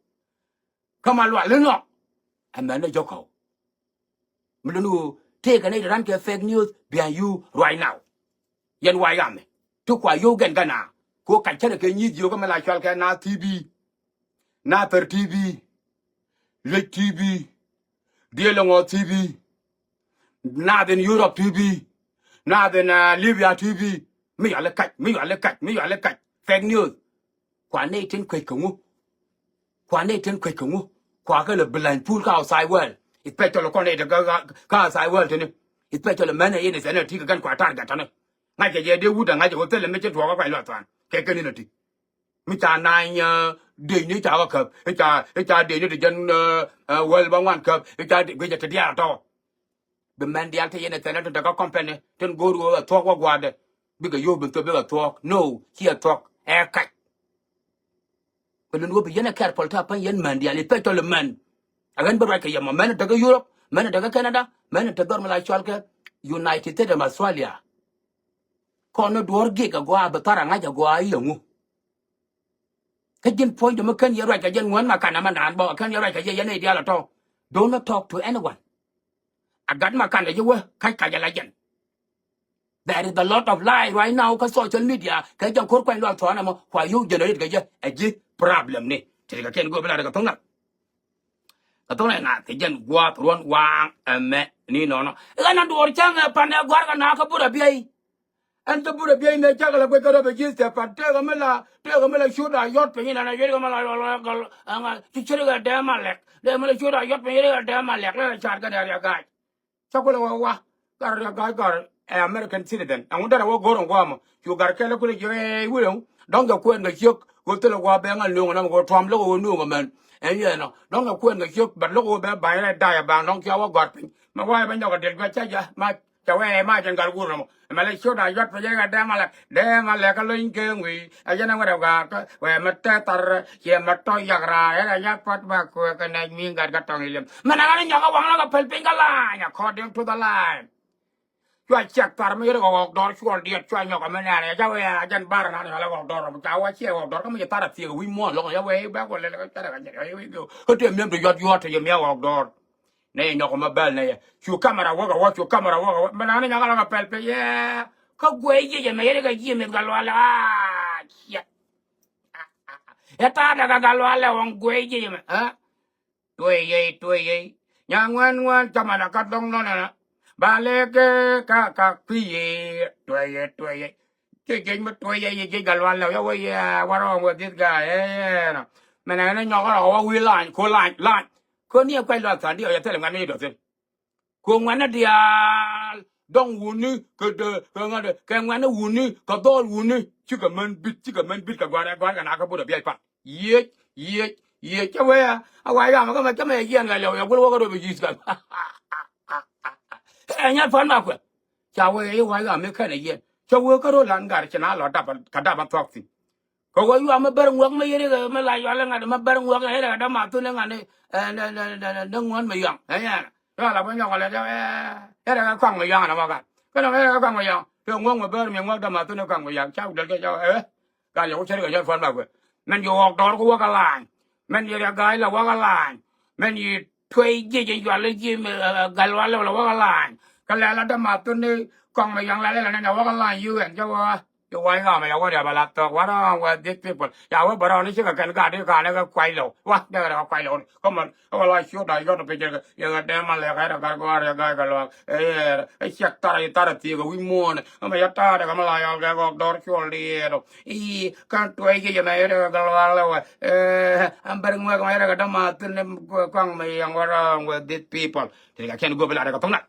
Kä ma lual inɔ. Ɛmɛn ni jɔk kɔw. Mi luni ɣöö tëëkɛ nɛy ti ran kɛ fake news behind you right now. Yɛn Wa̱a̱ Yamɛ ti kua yio̱w gɛn gɛn a kɛ ɣöö kac kɛnɛ kɛ nyieth yio̱o̱k kä mi la cual kɛ Naath T V. Nathɛr T V. Lec T V. Diɛl ɛŋɔ T V. Naath in Europe T V. Naath in Libya T V. Mi yuali kac mi yuali kac mi yuali kac fake news. Kua nɛy tin kuec kɛ ŋu? Kua nɛy tin kuec kɛ ŋu? Kua kɛ lɛ bi la̱ny puul kä outside world. Especially kɔn nɛy ti kä outside world tini. Especially mɛn ɛ in ɛ thɛn ɛ ti kɛ kɛn kua target tini. Ŋa̱cɛ jɛ dee wut ɛ ŋa̱cɛ wä thilɛ mi ci tuɔɔk kä Kuac Luaak Thua̱a̱n kɛ kɛn in ɛ ti. Mi ca naany dec ni ca kä käp i̱ ca i̱ ca dec ni ti jɛn wäl bä ŋuan käp i̱ ca guic ɛ ti diaal tɔ̱. Bi mɛn diaal ti yɛn ɛ thɛn ɛ ti däkä company tin go̱o̱r ɣöö ɛ thuɔ̱k wä gua̱a̱dɛ. Bikɛ yio̱w bin thop bikɛ thuɔ̱k no ci ɛ thuɔ̱k ɛ kac. Kɛ lun ɣöö bi yɛn ɛ careful ta̱a̱ päny yɛn män diaal especially män. Ɛ ɣän bi ruac kɛ yɛ mɔ män ɛ däkä Europe män ɛ däkä Canada män ɛ te dhɔr mi la cɔal kɛ United States of Australia. Kɔn ni duɔ̱ɔ̱r gik agɔaa bi thar aŋa̱c agɔaa i̱ ɛŋu. Kä ji̱n puɔ̱nydɛ mi kän yɛ ruac kɛ jɛn ŋuän ma kan amɛ naan bä kän yɛ ruac kɛ jɛ yɛn i̱ diaal ɛ tɔ̱. Do not talk to anyone. A gat ma kan ɛ ji̱ wä kac kac ala jɛn. There is a lot of lie right now kä social media kɛ jɛ ko̱r kuany lual thɔɔn ɛmɔ kua yio̱w generate kɛ jɛ ɛ ji̱ problem ni. Ti kɛ kɛn go̱o̱p ila kɛ thoŋ na. Kɛ thoŋ na ŋa̱th kɛ jɛn gua̱a̱th ruɔ̱n waaŋ ɛmɛ ni nɔnɔ. Ɣän a duɔɔr cäŋ ɛ pan ɛ gua̱r kɛ na kä burɛ biey. Ɛn thä burɛ biey mɛ cakɛ la guec kä rɔ bɛ ji̱ thɛ pan tëëkɛ mi la tëëkɛ mi la ciöt a yɔt piny inɛn a yet kɛ mi la yɔl gal ɛŋa ci ceri kɛ dɛɛ ma lɛk dee mi la ciöt a yɔt piny yet kɛ dɛɛ ma lɛk lɛ la caat kɛ dɛɛ riɛ ga̱a̱c. Cä kulɛ wä wa gar gar gar ɛ American citizen ɛŋu derɛ wä go̱r in guamɔ cu gar kɛl kulɛ jiɛ wi̱i̱ dɔ̱ŋ kɛ kuɛn kɛ ciök go̱ thilɛ gua̱ bɛŋ a lo̱ŋ ɛn ɛmɛ go̱ tuam lo̱k ɣöö no̱o̱ŋ ɛmɛn. Ɛn yɛn ɔ dɔ̱ŋ kɛ kuɛn kɛ ciök bɛt lo̱k ɣöö bɛ ba̱ny rɛ da̱a̱c ɛba̱ŋ dɔ̱ŋ cia wä gɔ̱a̱r piny mɛ wa̱a̱ bɛ nyɔk a diɛl juac ca jɛ ma cɛ wee ma jɛn gar guur ɛmɔ. Ɛmɛ lɛ ciöt a yuat piny rɛ dɛm a lɛ dɛm a lɛ kä lo̱ny kee ŋui̱. A yɛn a ŋuɛt a gaak kä wee mɛ tɛth thar ciɛ mɛ tɔ̱ yak raar yɛn a nyak pua̱t ba kuɛ kɛ nɛc mi̱i̱ŋ gat kä tɔ̱ŋ iliɛm. Mɛn a ɣän inyɔk a waŋ lɔ kɛ pɛl piny kä laany according to the line. Cua ciɛk thar mi yet kɛ ɣɔk dɔr cuɔl diɛt cua nyɔk a mi nɛɛr yɛ ca wee a jɛn bar nan yɔl a ɣɔk dɔr ca wee ciɛ ɣɔk dɔr kä mi ci thar a thiek a wi̱c muɔ̱ɔ̱n lɔk ya wee bɛ kɔ lɛl kä cɛ rɛ kä jɛn kä tëë miɛm ti yuɔt yuɔt ti yɛ miɛ ɣɔk dɔr. Nɛ yɛ nyɔk mɛ bɛl nɛ yɛ cu kamera wäk a wä cu kamera wäk a wä mɛ nani nyɔk a lɔk a pɛl piny yɛ. Kä guey jiɛc ɛmɛ yet kɛ jiɛ mith kä lual a ciɛk. Yɛ ta̱a̱ dɛ kɛ kä lual ɛ ɣɔŋ guey jiɛc ɛmɛ. Tuey yey tuey yey. Nya ŋuɛn ŋuɛn cɔmɔ na kä dhoŋ nɔnɔ na. Ba leke ka ka kui̱ yey tuey yey tuey yey. Ci jiɛc mi tuey yey yey jiɛc kä lual ɛ ya wä yɛ warɔɔŋ wä this guy ɛnɔ. Mɛnɛ ni nyɔk rɔ wä wi̱i̱ lany ko lany lany. Ko ni ɛ kuay lual tha̱a̱ŋ di ɔ yɛ thil ŋuɛn ni dɔ̱thin. Kɛ ŋuɛ̈tni diaal dɔ̱ŋ wutni kɛ dee kɛ ŋa̱t kɛ ŋuɛ̈tni wutni kɛ dhɔl wutni. Cikɛ män bit cikɛ män bit kɛ gua̱a̱r ɛ gua̱a̱r kɛ na kä bot ɛ biac pan. Yiëëc yiëëc yiëëc cä wee a wa̱a̱ yam kä mɛ cä mɛ yɛ jiɛn kɛ liɛw yɛ guil wäkä rɔ bi yi̱th kɛ. Ɛ nyat pan ma kuɛ. Ca wee i̱ wa̱a̱ yam i̱ kɛn ɛ yiɛn cä wee kä rɔ lan gar ci na lɔ dap kɛ dap a thuak thi̱n. Kɛ wä yuam mi bär ŋuäk mi yet ikɛ mi la yual iŋa̱t mi bär ŋuäk yet ikɛ dämathun iŋa̱t ni ni ŋuän mi yuaŋ. Ɛ nyɛn ɛ la bä nyɔk lɛ jɛ ɛ yet ikɛ kɔaŋ mi yuaŋ ɛn ɛmɔ gat. Kä nɔmɔ yet ikɛ kɔaŋ mi yuaŋ tëë ŋuäk mi bär mi ŋuäk dämathun iŋa̱t kɔaŋ mi yuaŋ ca wä däl kɛ jɛ ɛ. Gat yɛ wä cär kɛ jɛ puɔ̱n bak wee mɛn ji̱ ɣɔk dɔɔr kä wä kɛ laany. Mɛn ji̱ riɛk ga̱a̱c la wä kɛ laany. Mɛn ji̱ tuey jiɛc in yual ji̱ gal wal la wä kɛ laany. Kä lɛ la dämathun iŋa̱t kɔaŋ mi yuaŋ la lɛ la nɛn ɛ wä kɛ laany UN jɛ wä. Ci wa̱a̱ ɣa̱a̱mɛ ya wä riap a la thɔk wä rɔ̱ɔ̱ŋ wä this people. Ya wä bä rɔ̱ɔ̱ŋ ni cikɛ kɛn gaat i̱ ka̱n i̱ kɛ kuay lɔw wä dee kɛ rɛ kɛ kuay lɔw ni. Kä män kä wä la ciöt a yɔt piny jɛ kɛ yɛ ŋä dee ma lɛk ɛ rɛ gat gɔ̱a̱r yɛ ga̱a̱c kɛ luaak. Ɛ yɛ ɛ ciɛk thar a ci thar a thiek a wi̱i̱ muɔ̱ɔ̱n. Kä mɛ yɛ ta̱a̱dɛ kɛ mi la yɔl kɛ gɔk dɔr cuɔl diɛɛt ɔ. I̱ kän tuɛc ji̱ jɛ mɛ yɛ rɛ kɛ luaak lɛ wä. Ɛ ɛn bär ŋuɛk mɛ yɛ rɛ kɛ dämathun ni kuaŋ mɛ yɛ ŋä rɔ̱ɔ̱ŋ wä this people. Ti kɛ kɛn go̱o̱p i̱ la rɛ kɛ tho̱ŋ na.